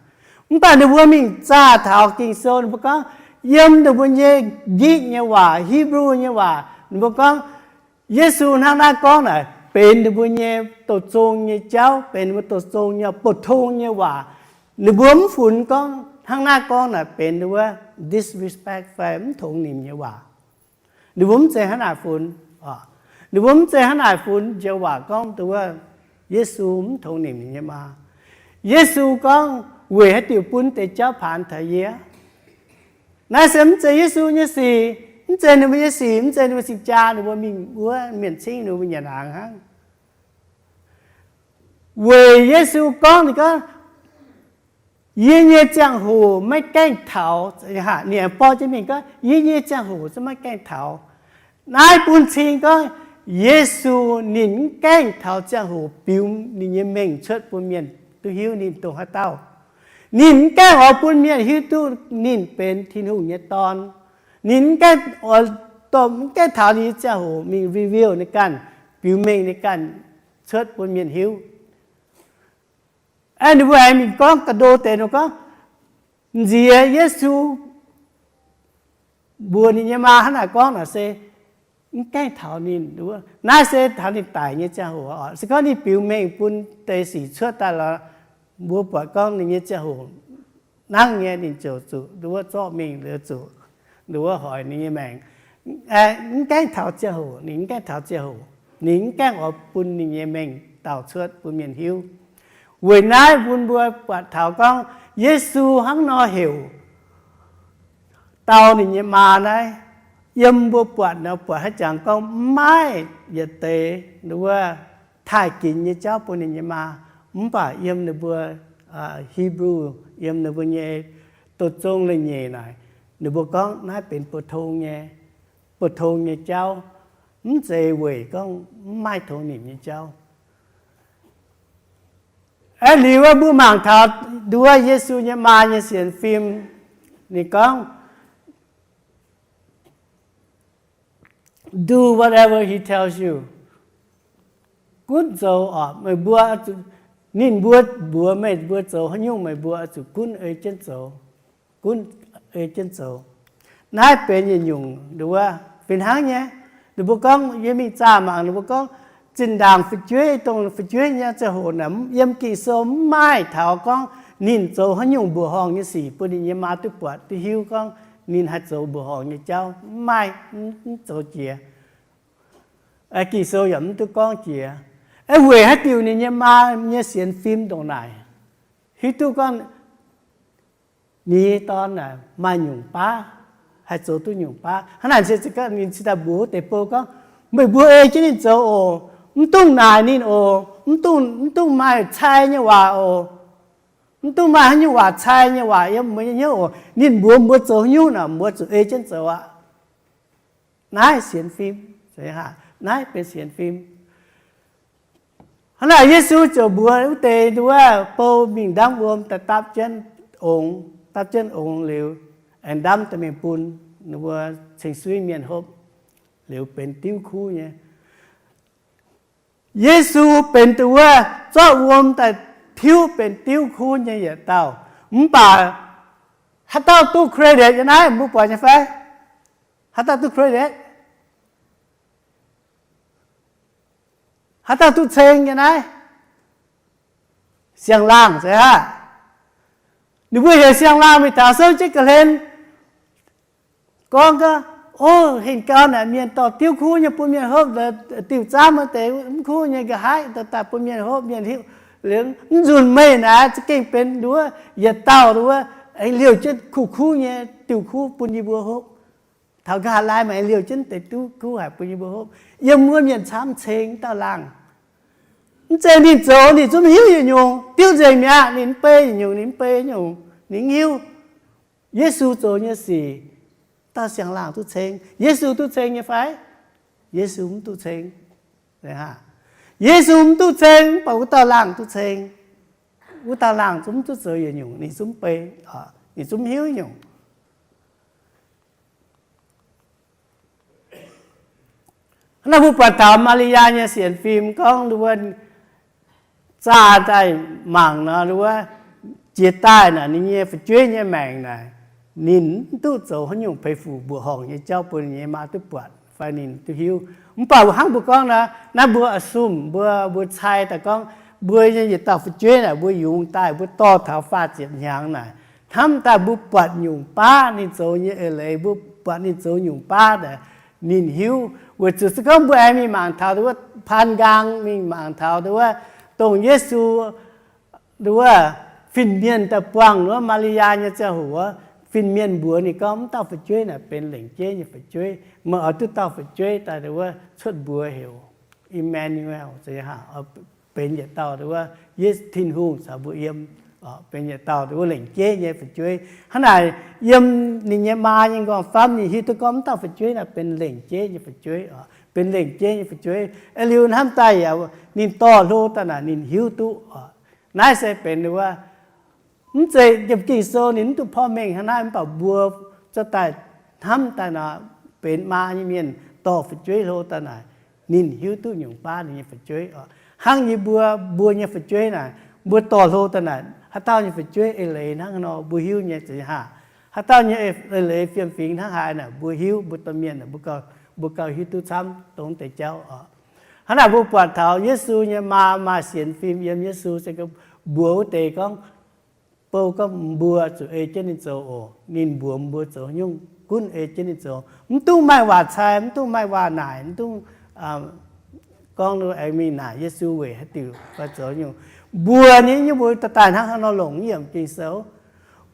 Mv baac ninh mbuo mingh zaah taux Ging-Sou, ninh mbuo gorngv, yiem ninh mbuo nyei Giqv nyei waac, Hipv^lu nyei waac, ninh mbuo gorngv, Yesu hnangv naaiv gorngv naaic benx ninh mbuo nyei douz zong nyei jauv, benx ninh mbuo douz zong nyei, bouh tong nyei waac. Ninh mbuo mv funx gorngv hnangv naaiv gorngv naaic benx ninh mbuo disrespect fai mv tongx nimc nyei waac. Ninh mbuo mv zeiz hnangv naaic funx. Ninh mbuo mv zeiz hnangv naaic funx joux waac gorngv dongh wuov Yesu mv tongx nimc ninh nyei maa. Yesu gorngv, weic haaix diuc bun deix jauv paanx taux yie? Naaiv se mv zeiz Yesu nyei sic, mv zeiz ninh mbuo nyei sic, mv zeiz ninh mbuo cing-jaa, ninh mbuo mingh wuov mienh cingv ninh mbuo nyanc hnaangx hnangv. Weic Yesu gorngv, ninh gorngv, yie nyei ziangh hoc maiv gaengh taux. Ninh aengx borqv jienv mingh gorngv, yie nyei ziangh hoc zungv maiv gaengh taux. Naaiv bun cing gorngv Yesu ninh mv gaengh taux ziangh hoc biux ninh nyei mengh cuotv bun mienh duqv hiuv ninh dongh haaix dauh. Ninh mv gaengh oix bun mienh hiuv duqv ninh benx Tin-Hungh nyei Dorn. Ninh mv gaengh oix, mv gaengh taux ninh nyei ziangh hoc mingh reveal ninh ganh, biux mengh ninh ganh cuotv bun mienh hiuv. Aeqv, ninh mbuo aengx mingh gorngv ga'ndo deix, ninh gorngv, nziex Yesu mbuox ninh nyei maa hnangv naaic gorngv naaic se mv gaengh taux ninh, naaiv se taux ninh daic nyei ziangh hoc oc. Se gorngv ninh biux mengh bun deix sic cuotv daaih lorqc, mbuo buatc gorngv ninh nyei ziangh hoc nangv nyei, ninh ziouc zuqc nduov zorqv mingh, liuz zuqc nduov hoic ninh nyei maengc. Mv gaengh taux ziangh hoc, ninh mv gaengh taux ziangh hoc, ninh mv gaengh oix bun ninh nyei mengh dauh cuotv bun mienh hiuv. Weic naaiv bun mbuo buatc taux gorngv Yesu hnangv nor heuc dau ninh nyei maa naaiv, yiem mbuo buatc nor buatc haaix jangx gorngv mv maaih yietc deix nduov taaih ginx nyei jauv bun ninh nyei maa. Mv baac yiem ninh mbuo Hipv^lu, yiem ninh mbuo nyei douz zong leiz-nyeic naaic, ninh mbuo gorngv naaiv benx bouh tong nyei, bouh tong nyei jauv, mv zeiz weic gorngv mv maaih tongx nimc nyei jauv. Aeqv, liuz wuov mbuo mangc taux nduov Yesu nyei maa nyei sienx fim, ninh gorngv, do whatever he tells you. Gunv zoux oc, meih mbuo, ninh mbuo mbuox meih mbuo zoux haaix nyungc, meih mbuo oix zuqc gunv ei jienv zoux. Gunv ei jienv zoux. Naaiv benx yietc nyungc nduov fih hnangv nyei. Ninh mbuo gorngv, yie mingh zaah mangc, ninh mbuo gorngv zinh ndaangc fu'jueiv, dongh fu'jueiv nyei ziangh hoc naaic, yiem Ging-Sou mv maaih taux gorngv ninh zoux haaix nyungc mbuoqc horngh nyei sic bun ninh nyei maa duqv buatc duqv hiuv gorngv ninh haih zoux mbuoqc horngh nyei jauv. Mv maaih, mv zoux jiex. Ging-Sou yaac mv duqv gorngv jiex. Aeqv, weic haaix diuc ninh nyei maa nyei sienx fim ndongc naaic hiuv duqv gorngv Ninh nyei dorn maaih nyungc baav, haih zoux duqv nyungc baav. Hnangv naaic ninh cingx daaih mbuox wuov deix bou gorngv, meih mbuo ei jienv ninh zoux oc. Mv dungx naaic ninh oc. Mv dungx, mv dungx maaih cai nyei waac oc. Mv dungx maaih haaix nyungc waac cai nyei waac yiem meih nyei hnyouv oc. Ninh mbuox mbuo zoux haaix nyungc naaic, mbuo zuqc ei jienv zoux aqv. Naaiv sienx fim, naaiv benx sienx fim. Hnangv naaic Yesu ziouc mbuox wuov deix nduov bou mingh ndamv wuom daaih dapv jienv ongx, dapv jienv ongx liuz, aengx ndamv daaih mingh bun ninh mbuo ceng-suiv mienh hopv, liuz benx diuv kuv nyei. Yesu benx dongh wuov zorqv wuom daaih tiuv benx diuv kuv nyei yietc dauh. Mv baac haaix dauh duqv credit yiem naaiv, mbuo buatc nyei fai? Haaix dauh duqv credit? Haaix dauh duqv ceng yiem naaiv? Siang-laangh se aqv. Ninh mbuo heuc siang-laangh mingh taux souv jienv ga'hlen gorngv gaax, o, hingh gau naaic mienh dorh diuv kuv nyei bun mienh hopv, diuh zaamv wuov deix mv kuv nyei nqa'haav daaih bun mienh hopv, mienh hiuv liuz, mv nzunc meih naaic za'gengh benx nduov yietc dauh nduov aengx liouh jienv kuv-kuv nyei diuh kuv bun yie mbuo hopv. Taux nqa'haav laai maaih aengx liouh jienv deix diuv kuv haic bun yie mbuo hopv. Yiem wuov mienh camv ceng dauh laangh. Mv zeiz ninh zoux ninh zungv hiuv yietc nyungc, diuv nzengc mi'aqv. Ninh mv bei yietc nyungc, ninh mv bei nyungc, ninh mv hiuv. Yesu zoux nyei sic, dauh siang-laangh duqv ceng. Yesu duqv ceng nyei fai? Yesu mv duqv ceng. Yesu mv duqv ceng, mv baac wuov dauh laangh duqv ceng. Wuov dauh laangh zungv mv duqv zoux yietc nyungc, ninh zungv bei, ninh zungv mv hiuv nyungc. Hnangv naaic mbuo buatc taux Maa^li^yaa nyei sienx fim gorngv wuov zaah daaih mangc nor, wuov jiex daaih naaic ninh nyei fu'jueiv nyei maengc naaic, ninh mv duqv zoux haaix nyungc peix fuc mbuoqc horngc nyei jauv bun ninh nyei maa duqv buatc fai ninh duqv hiuv. Mv baac hnangv mbuo gorngv nor, naaiv mbuo assume, mbuo, mbuo cai daaih gorngv mbuo nyei yietc dauh fu'jueiv naaic mbuo yungz daaih mbuo dorh taux faah ziepc hnyangx naaic, hnamv daaih mbuo buatc nyungc baav ninh zoux nyei eix leiz, mbuo buatc ninh zoux nyungc baav naaic, ninh hiuv. Weic zuqc se gorngv mbuo aengx mingh mangc taux wuov paan nqaang, mingh mangc taux wuov dongh Yesu wuov fin-mienh daaih buangh wuov Maa^li^yaa nyei ziangh hoc, fin-mienh mbuox ninh gorngv, mv dauh fu'jueiv naaic benx lengc jeiv nyei fu'jueiv. Meih oix duqv dauh fu'jueiv daaih wuov cuotv mbuox heuc Immanuel, benx yietc dauh wuov, Yesu, Tin-Hungh caux mbuo yiem, benx yietc dauh wuov lengc jeiv nyei fu'jueiv. Hnangv naaic yiem ninh nyei maa nyei nqorngv-famv ninh hiuv duqv gorngv mv dauh fu'jueiv naaic benx lengc jeiv nyei fu'jueiv, benx lengc jeiv nyei fu'jueiv. Liuz hnamv daaih yaac ninh dorh hlo daaih naaic ninh hiuv duqv. Naaiv se benx wuov, mv zeiz yiem Ging-Sou ninh mv duqv porv mengh hnangv naaiv, mv baac mbuo zorqv daaih hnamv daaih nor, benx maa nyei mienh dorh fu'jueiv hlo daaih naaic, ninh hiuv duqv nyungc baav ninh nyei fu'jueiv oc. Hnangv yie mbuo, mbuo nyei fu'jueiv naaic, mbuo dorh hlo daaih naaic, haaix dauh nyei fu'jueiv eix leiz hnangv haaix nor mbuo hiuv nyei, zeiz haac. Haaix dauh nyei eix leiz fiem-fingx hnangv haaix naaic mbuo hiuv, mbuo domh mienh, mbuo gauh hiuv duqv camv dongh deix jauv oc. Hnangv naaic mbuo buatc taux Yesu nyei maa maaih sienx fim yiem Yesu se mbuox wuov deix gorngv, bou gorngv mbuo zuqc ei jienv ninh zoux oc. Ninh mbuox mbuo zoux haaix nyungc gunv ei jienv ninh zoux. Mv dungx maaih waac cai, mv dungx maaih waac naaic, mv dungx gorngv aengx mingh naaic Yesu weic haaix diuc fai zoux nyungc. Mbuo nyei, nyei mbuo daaih daaih hnangv haaix nor longc yiem Ging-Sou.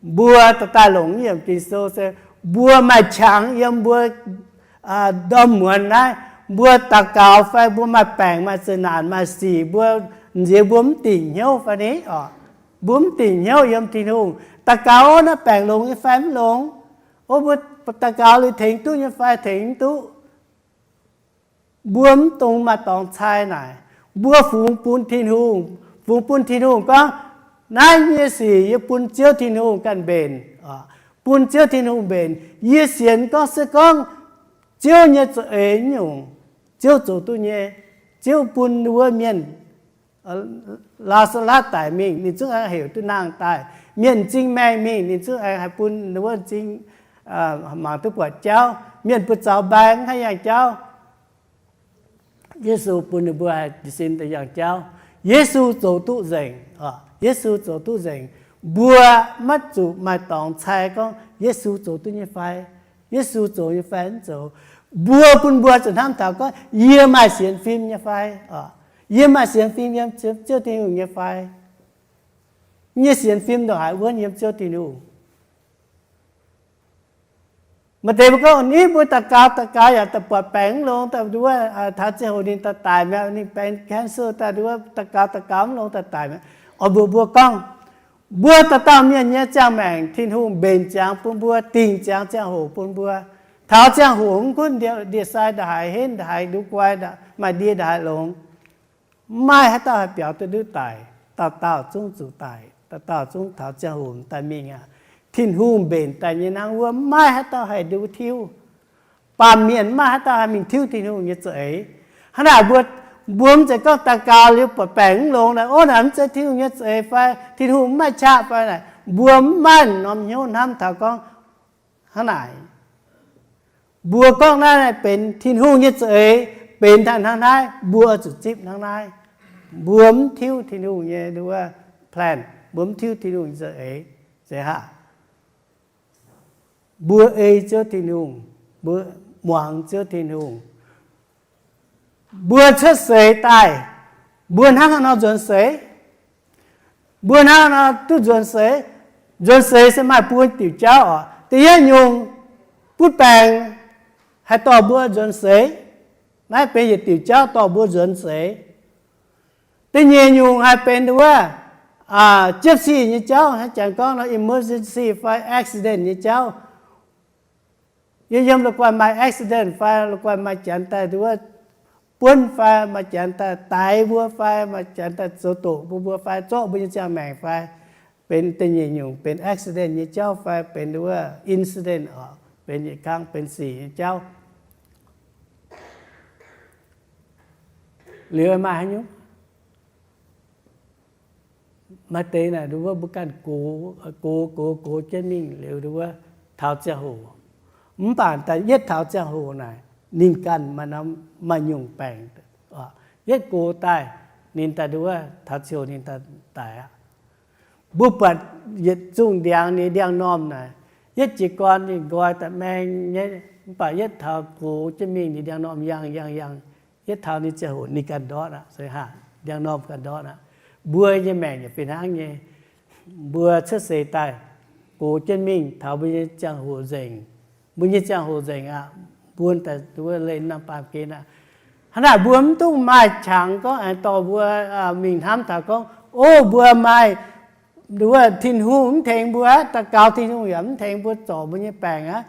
Mbuo daaih daaih longc yiem Ging-Sou se mbuo maaih qangx yiem mbuo ndorm muonz naaiv, mbuo daux gaux fai mbuo maaih baengc maaih zeqc naanc maaih sic, mbuo nziex mbuo mv dingc hnyouv fai ni oc. Mbuo mv dingc hnyouv yiem Tin-Hungh. Daux gaux naaiv baengc longx nyei fai mv longx? O, mbuo daux gaux liuz tengx duqv nyei fai tengx mv duqv? Mbuo mv dungx maaih dorngx cai naaic. Mbuo fungx bun Tin-Hungh, fungx bun Tin-Hungh gorngv, naaiv nyei sic yie bun Ziouv Tin-Hungh ganh mbenc. Bun Ziouv Tin-Hungh mbenc. Yie sienx gorngv se gorngv Ziouv nyei za'eix nyungc, Ziouv zoux duqv nyei. Ziouv bun wuov mienh Laa^saa^latv daic mingh, ninh zungv aengx heuc duqv nangh daaih. Mienh m'zing maengh mingh, ninh zungv aengx haih bun wuov m'zing mangc duqv buatc jauv. Mienh buoz-zaux mbaeng mv haih yangh jauv, Yesu bun ninh mbuo haih jiez sin daaih yangh jauv. Yesu zoux duqv nzengc. Yesu zoux duqv nzengc. Mbuo maiv zuqc maaih dorngx cai gorngv Yesu zoux duqv nyei fai, Yesu zoux nyei fai mv zoux. Mbuo bun mbuo zuqc hnamv taux gorngv yie maaih sienx fim nyei fai, yie maaih sienx fim yiem Ziouv Tin-Hungh nyei fai. Yie nyei sienx fim ndongc haaix wuonv yiem Ziouv Tin-Hungh? Maaih deix mbuo gorngv, Ni mbuo daux gaux daux gaux yaac daaih buatc baengc mv longx, daaih nduov, taux ziangh hoc ninh daaih daic mi'aqv, ninh baengc cancer daaih nduov, daux gaux daux gaux mv longx daaih daic mi'aqv. Oix mbuox mbuo gorngv, mbuo dauh dauh mienh nyei ziangh maengc Tin-Hungh mbenc ziangx bun mbuo, dingc ziangx ziangh hoc bun mbuo. Taux ziangh hoc mv gunv ndie-sai ndongc haaix henv, ndongc haaix nduov guai, maaih ndie ndongc haaix longx, mv maaih haaix dauh haih biaux duqv ndutv daic. Dauh dauh zungv zuqc daic, dauh dauh zungv taux ziangh hoc daaih mingh aqv. Tin-Hungh mbenc daaih nyei hnangv wuov, mv maaih haaix dauh haih nduov tiuv. Baamh mienh mv maaih haaix dauh haih mingh tiuv Tin-Hungh nyei za'eix. Hnangv naaic mbuo, mbuo mv zeiz gorngv daux gaux liuz buatc baengc mv longx naaic, ov, naaic mv zeiz Tin-Hungh nyei za'eix fai Tin-Hungh mv maaih qaqv fai naaic, mbuo mv maaih norm hnyouv hnamv taux gorngv hnangv naaic. Mbuo gorngv naaiv benx Tin-Hungh nyei za'eix, benx daaih hnangv naaiv, mbuo zuqc zipv hnangv naaiv. Mbuo mv tiuv Tin-Hungh nyei nduov plan, mbuo mv tiuv Tin-Hungh nyei za'eix. Zeiz haac? Mbuo ei Ziouv Tin-Hungh, mbuo muangx Ziouv Tin-Hungh. Mbuo cuotv seix daaih, mbuo hnangv haaix nor nzuonx seix? Mbuo hnangv haaix nor duqv nzuonx seix? Nzuonx seix se maaih buo diuc jauv oc. Da'yietv nyungc, butv baengc haih dorh mbuo nzuonx seix. Naaiv benx yietc diuc jauv dorh mbuo nzuonx seix. Da'nyeic nyungc haih benx nduov, jiepv sic nyei jauv, hnangv jangx gorngv nor emergency fai accident nyei jauv. Yiem yiem la'guaih maaih accident fai la'guaih maaih janx daaih nduov buonv fai maaih janx daaih daix mbuo fai maaih janx daaih zoux doqc mbuo, mbuo fai zorqv mbuo nyei ziangh maengc fai benx da'nyeic nyungc benx accident nyei jauv fai benx nduov incident oc, benx yietc kang benx sic nyei jauv. Liuz maaih haaix nyungc? Maaih deix naaic nduov mbuo ganh gox, gox, gox, gox jienv mingh liuz nduov taux ziangh hoc. Mv baac da'yietv taux ziangh hoc naaic, ninh ganh maaih nyungc baengc, yietv gox daaih, ninh daaih nduov taux ziangh hoc ninh daaih daic aqv. Mbuo buatc yietc zungh ndiangx ninh ndiangx-normh naaic, yietv jiez gorn ninh nqoi daaih maeng nyei, mv baac yietv taux gox jienv mingh ninh ndiangx-normh yangh yangh yangh, yietv taux ninh ziangh hoc ninh ganh ndortv aqv, se haac, ndiangx-normh ganh ndortv aqv. Mbuo nyei maengc yaac fih hnangv nyei. Mbuo cuotv seix daaih, gox jienv mingh taux mbuo nyei ziangh hoc nzengc, mbuo nyei ziangh hoc nzengc aqv, mbuo daaih nduov leih norm baamh gen aqv. Hnangv naaic mbuo mv dungx maaih qangx gorngv aengx dorh mbuo mingh hnamv taux gorngv, o, mbuo maaih nduov Tin-Hungh mv tengx mbuo aqv, daux gaux Tin-Hungh yaac mv tengx mbuo zorc mbuo nyei baengc aqv.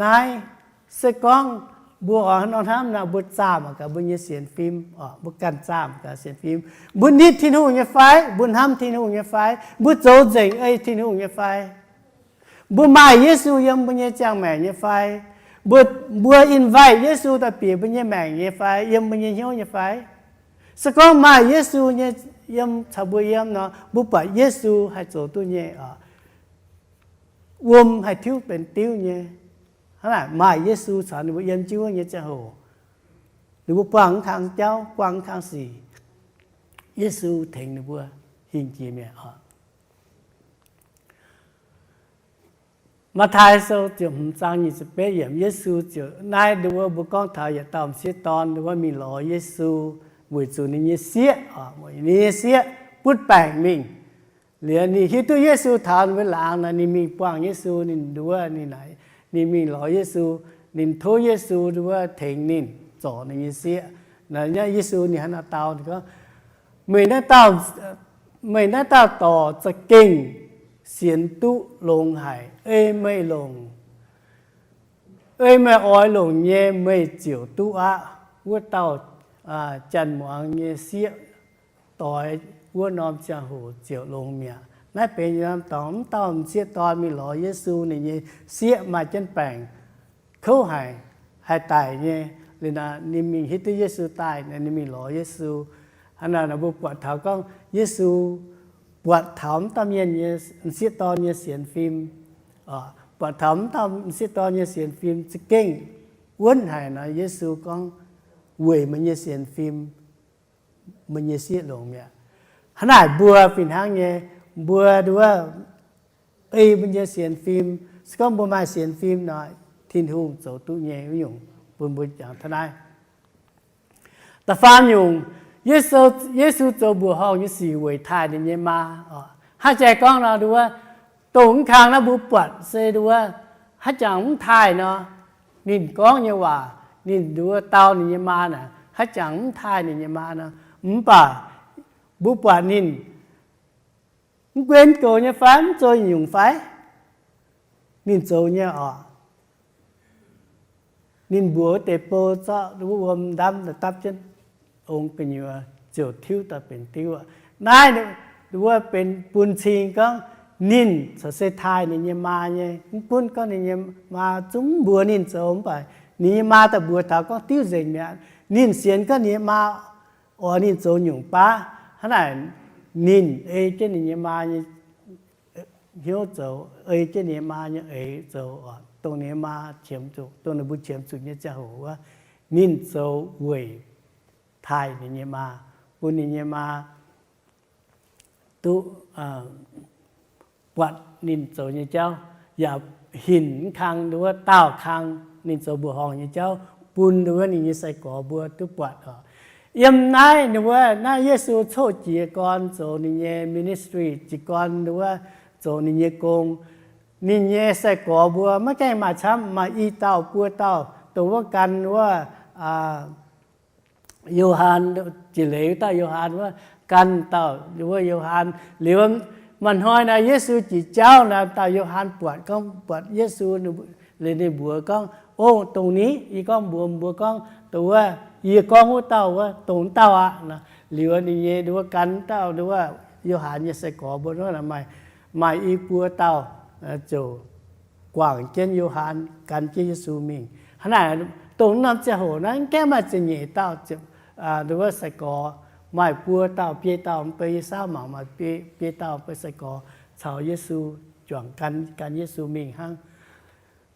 Naaiv se gorngv mbuo oix nor hnamv naaic, mbuo zaah mangc gaax mbuo nyei sienx fim, mbuo ganh zaah mangc gaax sienx fim. Mbuo nitv Tin-Hungh nyei fai? Mbuo hnamv Tin-Hungh nyei fai? Mbuo zoux nzengc ei Tin-Hungh nyei fai? Mbuo maaih Yesu yiem mbuo nyei ziangh maengc nyei fai? Mbuo, mbuo invite Yesu daaih bieqc mbuo nyei maengc nyei fai, yiem mbuo nyei hnyouv nyei fai? Se gorngv maaih Yesu nyei yiem caux mbuo yiem nor, mbuo buatc Yesu haih zoux duqv nyei oc. Wuom haih tiuv benx diuv nyei. Hnangv naaic maaih Yesu caux ninh mbuo yiem jienv wuov nyei ziangh hoc, ninh mbuo buangh mv kang jauv, buangh mv kang sic, Yesu tengx ninh mbuo hingh jiex mi'aqv oc. Matv^taai Sou ziepc hmz zaang nyic ziepc betv yiemc, Yesu ziouc naaiv nduov mbuo gorngv taux yietc dauh m'sieqv dorn nduov mingh lorz Yesu weic zuqc ninh nyei sieqv, ninh nyei sieqv butv baengc mingh. Liuz ninh hiuv duqv Yesu taux ninh mbuo laangz nor, ninh mingh buangh Yesu, ninh nduov, ninh naaic, ninh mingh lorz Yesu, ninh tov Yesu nduov tengx ninh zorc ninh nyei sieqv. Naaiv Yesu ninh hnangv naaiv dau, ninh gorngv, meih naaiv dauh, meih naaiv dauh dorc za'gengh sienx duqv longx haic. Ei meih longc, ei meih oix longc nyei, meih ziouc duqv aqv. Wuov dauh janx-muangz nyei sieqv doix wuov norm ziangh hoc ziouc longx mi'aqv. Naaiv benx norm dorngx, mv dauh m'sieqv dorn mingh lorz Yesu, ninh nyei sieqv maaih jienv baengc kouv haic, haih daic nyei. Liuz naaic ninh mingh hiuv duqv Yesu daaih, ninh mingh lorz Yesu. Hnangv naaic mbuo buatc taux gorngv Yesu buatc taux mv dauh mienh nyei m'sieqv dorn nyei sienx fim, buatc taux mv dauh m'sieqv dorn nyei sienx fim za'gengh wuonv haic nor, Yesu gorngv, weic meih nyei sienx fim, meih nyei sieqv longx mi'aqv. Hnangv naaic mbuo fih hnangv nyei, mbuo nduov ei mbuo nyei sienx fim. Se gorngv mbuo maaih sienx fim nor, Tin-Hungh zoux duqv nyei wuov nyungc bun mbuo jangx taux naaiv. Da'faam nyungc, Yesu zoux mbuoqc horngh nyei sic weic taaih ninh nyei maa. Hnangv jaax gorngv nor nduov, dongh mv kang naaiv mbuo buatc se nduov, haaix jangx mv taaih nor, ninh gorngv nyei waac, ninh nduov dau ninh nyei maa naaic, haaix jangx mv taaih ninh nyei maa nor, mv baac mbuo buatc ninh mv guenv goux nyei fai mv zoux nyungc fai, ninh zoux nyei oc. Ninh mbuox wuov deix bou zorqv wuov wuom ndamv daaih dapv jienv ong gu'nyuoz ziouc tiuv daaih benx diuv aqv. Naaiv wuov benx bun cing gorngv ninh corc se taaih ninh nyei maa nyei. Mv gunv gorngv ninh nyei maa zungv mbuox ninh zoux mv baac ninh nyei maa daaih mbuox taux gorngv diuv nzengc mi'aqv. Ninh sienx gorngv ninh nyei maa oix ninh zoux nyungc baav. Hnangv naaic ninh ei jienv ninh nyei maa nyei hnyouv zoux, ei jienv ninh nyei maa nyei eix zoux, dongh ninh nyei maa qiemx zuqc, dongh ninh mbuo qiemx zuqc nyei ziangh hoc wuov, ninh zoux weic taaih ninh nyei maa, bun ninh nyei maa duqv buatc ninh zoux nyei jauv, yaac hinc mv kang nduov daauh kang ninh zoux mbuoqc horngh nyei jauv bun nduov ninh nyei sai-gorx mbuo duqv buatc oc. Yiem naaiv ninh wuov naaiv Yesu coqv jiez gorn zoux ninh nyei ministry, jiez gorn nduov zoux ninh nyei gong. Ninh nyei sai-gorx mbuo maiv gaengh maaih camv, maaih i dauh buo dauh, dongh wuov gan wuov Yo^han, jiex leiz wuov dauh Yo^han wuov, gan dauh wuov Yo^han. Liuz maaih hnoi naaiv Yesu jiex jauv naaiv, dauh Yo^han buatc gorngv, buatc Yesu, liuz ninh mbuox gorngv, O, dongh ni. Yie gorngv mbuox mbuo gorngv, dongh wuov yie gorngv wuov dauh wuov, dongh wuov dauh aqv. Liuz ninh nyei nduov gan dauh nduov Yo^han nyei sai-gorx mbuo maaih, maaih i buo dauh ziouc guangc jienv Yo^han, gan jienv Yesu mingh. Hnangv naaic, dongh norm ziangh hoc naaiv mv gaengh maaih ziepc nyeic dauh nduov sai-gorx, maaih buo dauh, biei dauh, mv bei yie saauv mangc maaih biei dauh mv bei sai-gorx caux Yesu juangc gan, gan Yesu mingh hnangv.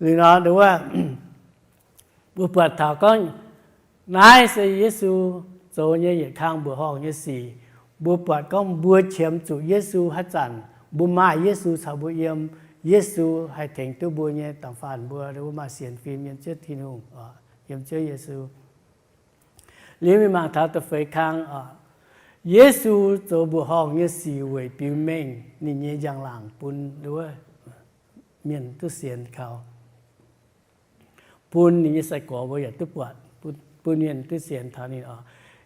Liuz nor nduov mbuo buatc taux gorngv naaiv se Yesu zoux nyei yietc kang mbuoqc horngh nyei sic. Mbuo buatc gorngv mbuo qiemx zuqc Yesu haaix zanc, mbuo maaih Yesu caux mbuo yiem, Yesu haih tengx duqv mbuo nyei da'faanh mbuo, mbuo maaih sienx fim yiem Ziouv Tin-Hungh, yiem Ziouv Yesu. Liuz mingh mangc taux da'feix kang oc. Yesu zoux mbuoqc horngh nyei sic weic biux mengh ninh nyei njang-laangc bun nduov mienh duqv sienx kaux, bun ninh nyei sai-gorx mbuo yaac duqv buatc, bun mienh duqv sienx taux ninh oc.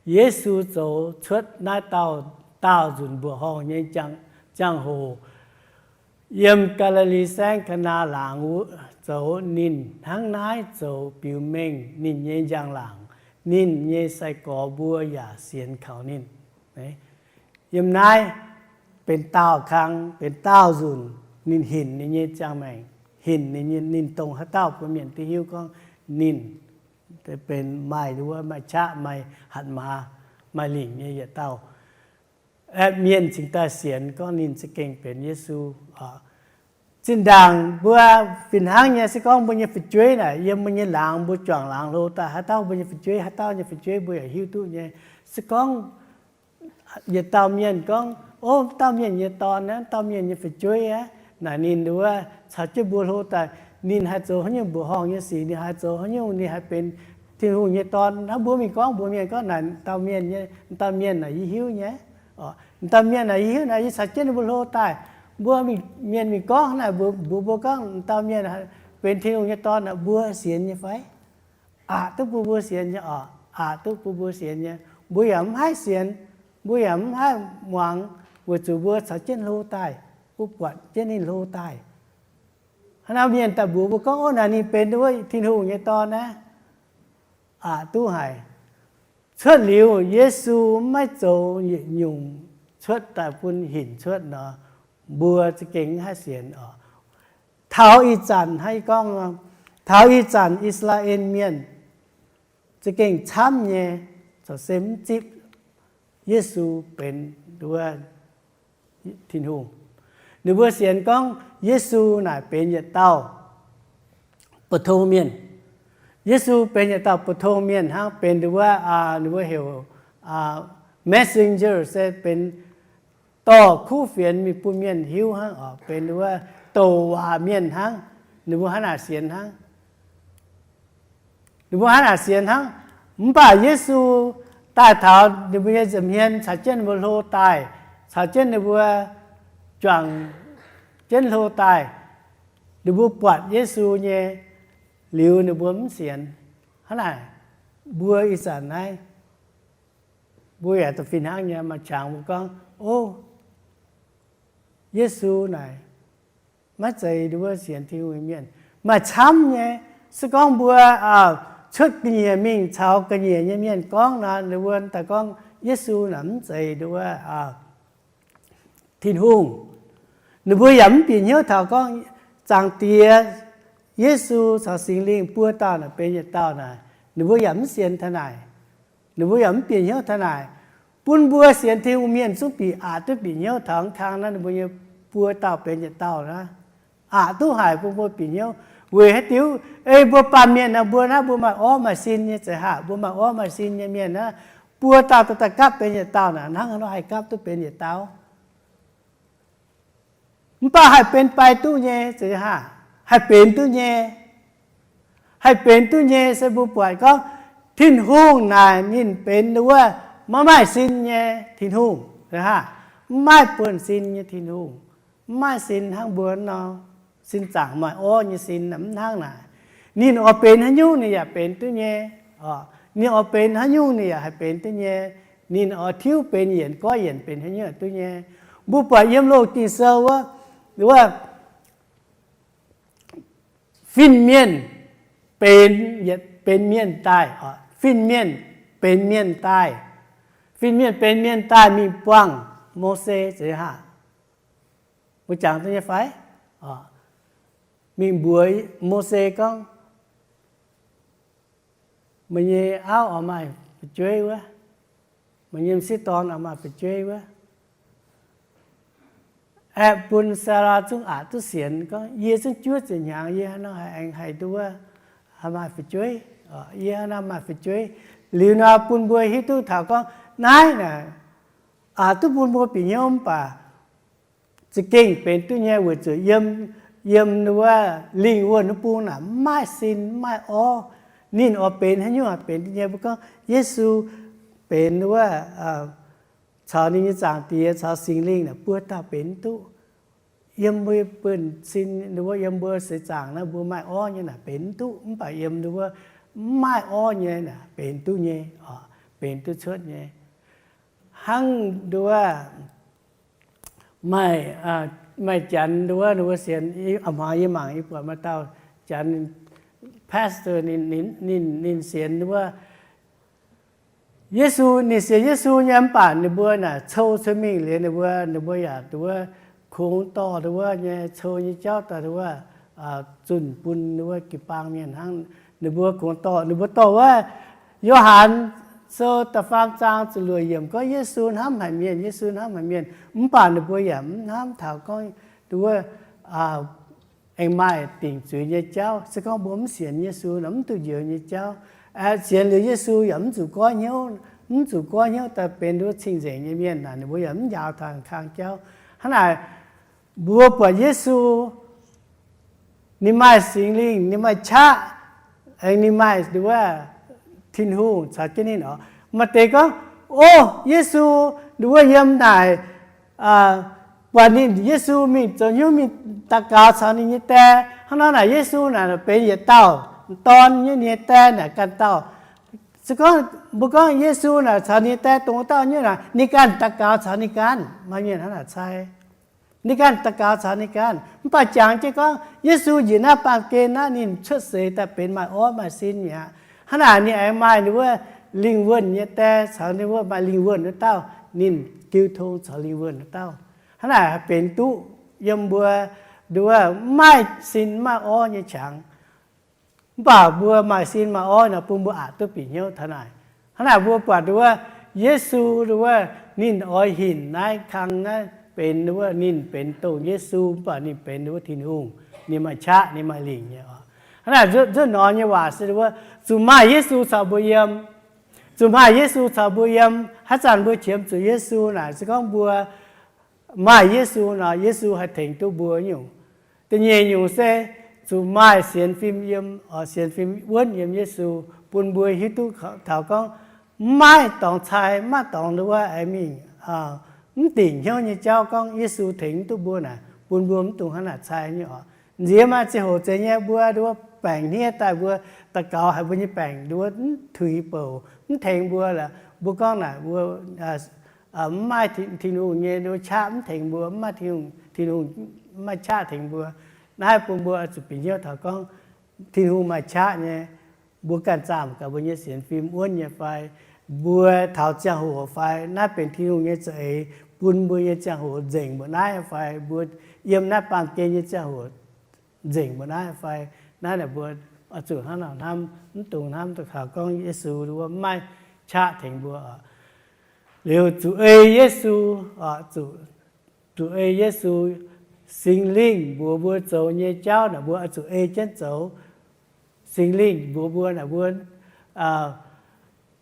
Yesu zoux cuotv naaiv dauh, daauh nzunc mbuoqc horngh nyei ziangh hoc, yiem Gaa^li^li Saengv Kaa^naa Laangz wuov zoux, ninh hnangv naaiv zoux biux mengh ninh nyei njang-laangc. Ninh nyei sai-gorx mbuo yaac sienx kaux ninh. Yiem naaiv benx daauh kang, benx daauh nzunc ninh hinc ninh nyei ziangh maengc, hinc ninh nyei, ninh dongh haaix dauh bun mienh duqv hiuv gorngv ninh benx maaih nduov, maaih qaqv, maaih hatc maaz, maaih lingc nyei yietc dauh. Aeqv, mienh cingx daaih sienx gorngv ninh za'gengh benx Yesu. Zinh ndaangc mbuo fih hnangv nyei, se gorngv mbuo nyei fu'jueiv naaic, yiem mbuo nyei laangz, mbuo juangc laangz hlo daaih, haaix dauh mbuo nyei fu'jueiv, haaix dauh nyei fu'jueiv mbuo yaac hiuv duqv nyei. Se gorngv yietc dauh mienh gorngv, O, wuov dauh mienh nyei dorn aqv, wuov dauh mienh nyei fu'jueiv aqv, naaic ninh nduov caux jienv mbuo hlo daaih, ninh haih zoux haaix nyungc mbuoqc horngh nyei sic, ninh haih zoux haaix nyungc, ninh haih benx Tin-Hungh nyei Dorn. Hnangv mbuo mingh gorngv mbuox mienh gorngv naaic dauh mienh nyei, dauh mienh naaic yie hiuv nyei. Dauh mienh naaic yie hiuv naaic, yie caux jienv ninh mbuo hlo daaih. Mbuo mienh mingh gorngv naaic mbuox mbuo gorngv dauh mienh benx Tin-Hungh nyei Dorn naaic, mbuo sienx nyei fai? Aqc duqv bun mbuo sienx nyei oc. Aqc duqv bun mbuo sienx nyei. Mbuo yaac mv haih sienx, mbuo yaac mv haih muangx, weic zuqc mbuo caux jienv hlo daaih, mbuo buatc jienv ninh hlo daaih. Haaix nor mienh daaih mbuox mbuo gorngv, O, naaic ninh benx wuov Tin-Hungh nyei Dorn aqv, aqc duqv haic. Cuotv liuz, Yesu maiv zoux yietc nyungc cuotv daaih bun hinc cuotv nor, mbuo za'gengh mv haih sienx oc. Taux ih zanc hnangv yie gorngv, taux ih zanc I^saa^laa^en Mienh za'gengh camv nyei corc se mv zipv Yesu benx nduov Tin-Hungh. Ninh mbuo sienx gorngv Yesu naaic benx yietc dauh buoz-tong mienh. Yesu benx yietc dauh buoz-tong mienh hnangv, benx nduov, ninh mbuo heuc messenger, se benx dorh kuv fienx mingh bun mienh hiuv hnangv oc, benx nduov douc waac mienh hnangv. Ninh mbuo hnangv naaic sienx hnangv. Ninh mbuo hnangv naaic sienx hnangv. Mv baac Yesu daaih taux ninh mbuo nyei nza'hmien caux jienv ninh mbuo hlo daaih, caux jienv ninh mbuo juangc jienv hlo daaih. Ninh mbuo buatc Yesu nyei liuz, ninh mbuo mv sienx. Hnangv naaic, mbuo ih zanc naaiv, mbuo yaac da'fih hnangv nyei, maaih qangx mbuo gorngv, O, Yesu naaic maiv zeiz nduov sienx Tin-Hungh nyei mienh. Maaih camv nyei, se gorngv mbuo cuotv ga'nyiec mingh caux ga'nyiec nyei mienh gorngv nor, ninh mbuo daaih gorngv Yesu naaic mv zeiz nduov Tin-Hungh. Ninh mbuo yaac mv bieqc hnyouv taux gorngv Zaangc Diex, Yesu caux Singx Lingh buo dauh naaic benx yietc dauh naaic, ninh mbuo yaac mv sienx taux naaic. Ninh mbuo yaac mv bieqc hnyouv taux naaic. Bun mbuo sienx Tin-Hungh mienh zungv bieqc aqc duqv bieqc hnyouv taux kang naaiv ninh mbuo nyei buo dauh benx yietc dauh naaiv. Aqc duqv haic bun mbuo bieqc hnyouv. Weic haaix diuc? Ei mbuo baamh mienh naaiv, mbuo naaiv mbuo maaih orv maaih sin nyei zeiz haac, mbuo maaih orv maaih sin nyei mienh naaiv, buo dauh daaih gapv benx yietc dauh naaic, hnangv nor haih gapv duqv benx yietc dauh. Mv baac haih benx baix duqv nyei zeiz haac, haih benx duqv nyei. Haih benx duqv nyei se mbuo buatc gorngv Tin-Hungh naaic ninh benx wuov maiv maaih sin nyei Tin-Hungh, mv maaih buonv-sin nyei Tin-Hungh, mv maaih sin hnangv mbuo nor, sin zaangc maaih orv nyei sin mv hnangv naaic. Ninh oix benx haaix nyungc ninh yaac benx duqv nyei. Ninh oix benx haaix nyungc ninh yaac haih benx duqv nyei. Ninh oix tiuv benx yienc goiv yienc benx haaix nyungc duqv nyei. Mbuo buatc yiem Loz-Ging Sou wuov, wuov fin-mienh benx, benx mienh daaih, fin-mienh benx mienh daaih, fin-mienh benx mienh daaih mingh buangh Mose zeiz haac. Mbuo jangx duqv nyei fai? Mingh mbuox Mose gorngv, meih nyei auv oix maaih fu'jueiv wuov, meih nyei m'sieqv dorn oix maaih fu'jueiv wuov. Aeqv, bun Saalaa zungv aqc duqv sienx gorngv, yie zungv juov ziepc hnyangx, yie hnangv nor haih aengx haih nduov, haih maaih fu'jueiv. Yie hnangv nor maaih fu'jueiv. Liuz nor bun mbuo hiuv duqv taux gorngv naaiv naaic aqc duqv bun mbuo bieqc hnyouv mv baac za'gengh benx duqv nyei weic zuqc yiem, yiem nduov lingh wuonh wuov bung naaic mv maaih sin mv maaih orv. Ninh oix benx haaix nyungc haih benx duqv nyei. Mbuo gorngv Yesu benx nduov caux ninh nyei Zaangc Diex caux Singx Lingh naaic buo dauh benx duqv. Yiem mbuo buonv-sin nduov, yiem mbuo seix zaangc naaiv mbuo maaih orv nyei naaic benx duqv, mv baac yiem nduov mv maaih orv nyei naaic benx duqv nyei, benx duqv cuotv nyei. Hnangv nduov maaih, maaih janx nduov, nduov sienx, a'hmuangx yie mangc yie buatc maaih dauh janx pastor, ninh, ninh sienx nduov Yesu, ninh sienx Yesu nyei mv baac ninh mbuo naaic cou cuotv mingh liuz ninh mbuo, ninh mbuo yaac nduov kungx dorh nduov nyei cou nyei jauv daaih nduov zunh bun nduov jiu-baang mienh hnangv. Ninh mbuo kungx dorh, ninh mbuo dorh wuov Yo^han Sou da'faam zaang ziepc luoqc yiemc gorngv Yesu hnamv haic mienh, Yesu hnamv haic mienh. Mv baac ninh mbuo yaac mv hnamv taux gorngv nduov aengx maaih dingc zuiz nyei jauv. Se gorngv mbuo mv sienx Yesu nor, mv duqv njoux nyei jauv. Sienx liuz Yesu yaac mv zuqc goiv hnyouv, mv zuqc goiv hnyouv daaih benx nduov cing-nzengc nyei mienh naaic, ninh mbuo yaac mv njaaux taux kang jauv. Hnangv naaic, mbuo buatc Yesu, ninh maaih Singx Lingh, ninh maaih qaqv, aengx ninh maaih nduov Tin-Hungh caux jienv ninh oc. Maaih deix gorngv, O, Yesu nduov yiem naaic, buatc ninh, Yesu mingh zoux hnyouv mingh daux gaux caux ninh nyei die. Hnangv nor naaic Yesu naaic benx yietc dauh dorn nyei, ninh nyei die naaic ganh dauh. Se gorngv mbuo gorngv Yesu naaic caux ninh nyei die dongh wuov dauh nyei naaic, ninh ganh daux gaux caux ninh ganh. Maaih mienh hnangv naaic cai. Ninh ganh daux gaux caux ninh ganh. Mv baac jangx jienv gorngv Yesu njiec naaiv baamh gen naaiv ninh cuotv seix daaih benx maaih orv maaih sin mi'aqv. Hnangv naaic ninh aengx maaih ninh wuov lingh wuonh nyei die caux ninh wuov maaih lingh wuonh wuov dauh, ninh jiu tong caux lingh wuonh wuov dauh. Hnangv naaic haih benx duqv yiem mbuo nduov mv maaih sin mv maaih orv nyei qangx. Mv baac mbuo maaih sin maaih orv nor bun mbuo aqc duqv bieqc hnyouv taux naaic. Hnangv naaic mbuo buatc nduov Yesu nduov ninh oix hinc naaiv kang naaiv benx nduov ninh benx dongh Yesu, mv baac ninh benx nduov Tin-Hungh. Ninh maaih qaqv, ninh maaih lingc nyei oc. Hnangv naaic nzuonx nor nyei waac se nduov zuqc maaih Yesu caux mbuo yiem. Zuqc maaih Yesu caux mbuo yiem. Haaix zanc mbuo qiemx zuqc Yesu naaic, se gorngv mbuo maaih Yesu nor, Yesu haih tengx duqv mbuo nyungc. Da'nyeic nyungc se zuqc maaih sienx fim yiem, sienx fim wuonv yiem Yesu, bun mbuo hiuv duqv taux gorngv mv maaih dorngx cai, mv maaih dorngx nduov aengx mingh mv dingc hnyouv nyei jauv gorngv Yesu tengx duqv mbuo naaic, bun mbuo mv dungx hnangv naaic cai nyei oc. Nziex maaih ziangh hoc zeiz nyei, mbuo nduov baengc hniev daaih, mbuo daux gaux haiz mbuo nyei baengc nduov mv tuix bouc, mv tengx mbuo lorqc. Mbuo gorngv naaic mbuo mv maaih Tin-Hungh nyei nduov qaqv mv tengx mbuo, mv maaih Tin-Hungh, Tin-Hungh mv maaih qaqv tengx mbuo. Naaiv bun mbuo zuqc bieqc hnyouv taux gorngv Tin-Hungh maaih qaqv nyei. Mbuo ganh zaah gaax mbuo nyei sienx fim wuonv nyei fai, mbuo taux ziangh hoc fai, naaiv benx Tin-Hungh nyei za'eix bun mbuo nyei ziangh hoc nzengc mbuoqc naaiv fai, mbuo yiem naaiv baamh gen nyei ziangh hoc nzengc mbuoqc naaiv fai. Naaiv naaic mbuo oix zuqc hnangv nor hnamv, mv dungx hnamv daaih taux gorngv Yesu mv maaih qaqv tengx mbuo. Liuz zuqc ei Yesu, zuqc, zuqc ei Yesu. Singx Lingh mbuox mbuo zoux nyei jauv naaic mbuo oix zuqc ei jienv zoux. Singx Lingh mbuox mbuo naaic mbuo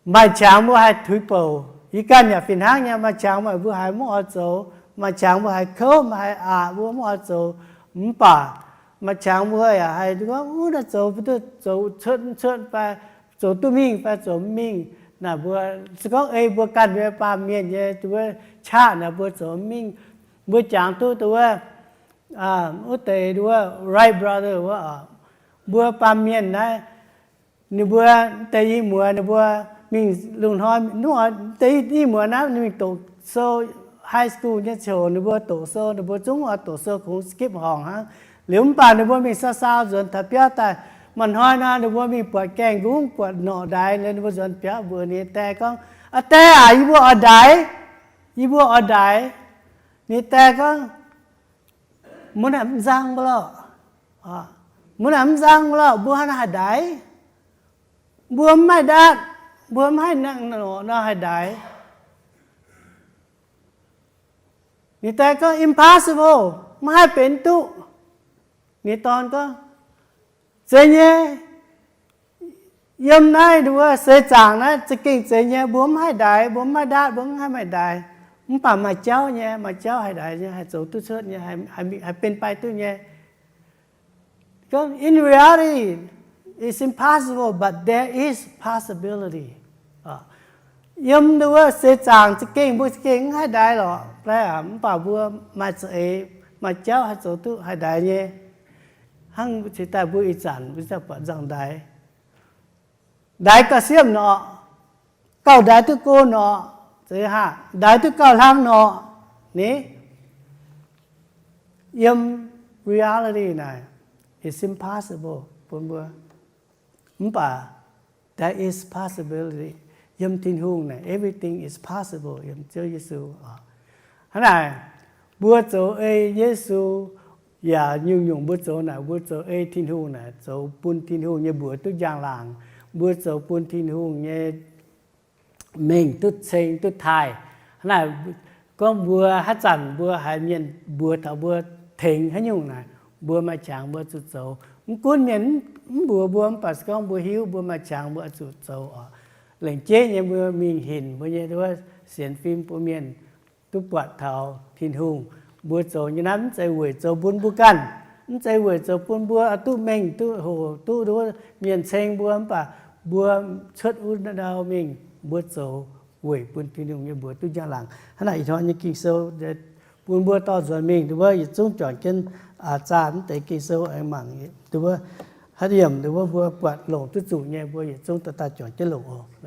maaih qangx mbuo haih tuix bouc. Yie ganh yaac fih hnangv nyei, maaih qangx mbuo haiz mv oix zoux, maaih qangx mbuo haiz kouv, mbuo haiz aqc, mbuo mv oix zoux. Mv baac maaih qangx mbuo yaac haih gorngv, Wuov naaiv zoux, zoux cuotv mv cuotv fai, zoux duqv mingh fai zoux mv mingh. Naaic mbuo se gorngv ei mbuo ganh nyei baamh mienh nyei wuov qaqv naaic mbuo zoux mv mingh. Mbuo jangx duqv wuov, wuov deix wuov Wright brother wuov, mbuo baamh mienh naaiv, ninh mbuo deix i muoz ninh mbuo mingh lungh hnoi, deix i muoz naaiv ninh mingh doqc sou, high school nyei ziouc ninh mbuo doqc sou, ninh mbuo zungv oix doqc sou kungx skip horngc hnangv. Liuz mv baac ninh mbuo mingh saau saau nzuonx taux biauv daaih, maaih hnoi nor ninh mbuo mingh buatc gaengh nqungv, buatc norqc ndaix, ninh mbuo nzuonx biauv mbuox ninh die gorngv, Aa die aac, yie mbuo oix ndaix, yie mbuo oix ndaix. Ninh die gorngv, Mv naaic mv nzang mbuo lorqc. Mv naaic mv nzang mbuo lorqc, mbuo hnangv naaic haih ndaix. Mbuo mv maaih ndaatv, mbuo mv haih nangh norqc nor haih ndaix. Ninh die gorngv, Impossible, mv haih benx duqv. Ninh dorn gorngv, Zeiz nyei. Yiem naaiv wuov seix zaangc naaiv za'gengh zeiz nyei, mbuo mv haih ndaix, mbuo mv maaih ndaatv, mbuo mv haih maaih ndaix. Mv baac maaih jauv nyei, maaih jauv haih ndaix nyei, haih zoux duqv cuotv nyei, haih benx baaix duqv nyei. In reality, it's impossible, but there is possibility. Yiem wuov seix zaangc za'gengh mbuo za'gengh mv haih ndaix lorqc, mv baac mbuo maaih za'eix, maaih jauv haih zoux duqv haih ndaix nyei. Hnangv cingx daaih mbuo ih zanc mbuo ziouc buatc nzangc-ndaix, ndaix gauh siemv norqc, gauh ndaix duqv go norqc, ndaix duqv gauh hlang norqc. Ni, yiem reality naaic, it's impossible bun mbuo. Mv baac there is possibility. Yiem Tin-Hungh naaic, everything is possible yiem Ziouv Yesu. Hnangv naaic, mbuo zoux ei Yesu, yaac nyungc-nyungc mbuo zoux naaic, mbuo zoux ei Tin-Hungh naaic, zoux bun Tin-Hungh nyei mbuox duqv njang-laangc. Mbuo zoux bun Tin-Hungh nyei mengh duqv ceng duqv taaih. Hnangv naaic, gorngv mbuo haaix zanc mbuo haiz mienh mbuox taux mbuo tengx haaix nyungc naaic, mbuo maaih qangx mbuo zuqc zoux. Mv gunv mienh mv mbuox mbuo, mv baac se gorngv mbuo hiuv mbuo maaih qangx mbuo oix zuqc zoux oc. Lengc jeiv nyei mbuo mingh hinc mbuo nyei wuov sienx fim bun mienh duqv buatc taux Tin-Hungh. Mbuo zoux nyei naaiv mv zeiz weic zoux bun mbuo ganh, mv zeiz weic zoux bun mbuo duqv mengh duqv hoc duqv wuov mienh ceng mbuo, mv baac mbuo cuotv wuov ndau mingh mbuo zoux weic bun Tin-Hungh nyei mbuox duqv njang-laangc. Hnangv naaic ih hnoi nyei Ging-Sou bun mbuo dorh nzuonx mingh, wuov yietc zungv juangc jienv zaah mv deix Ging-Sou aengx mangc wuov haaix yiemc wuov mbuo buatc longc duqv zuqc nyei, mbuo yietc zungv dorh daaih juangc jienv longc oc.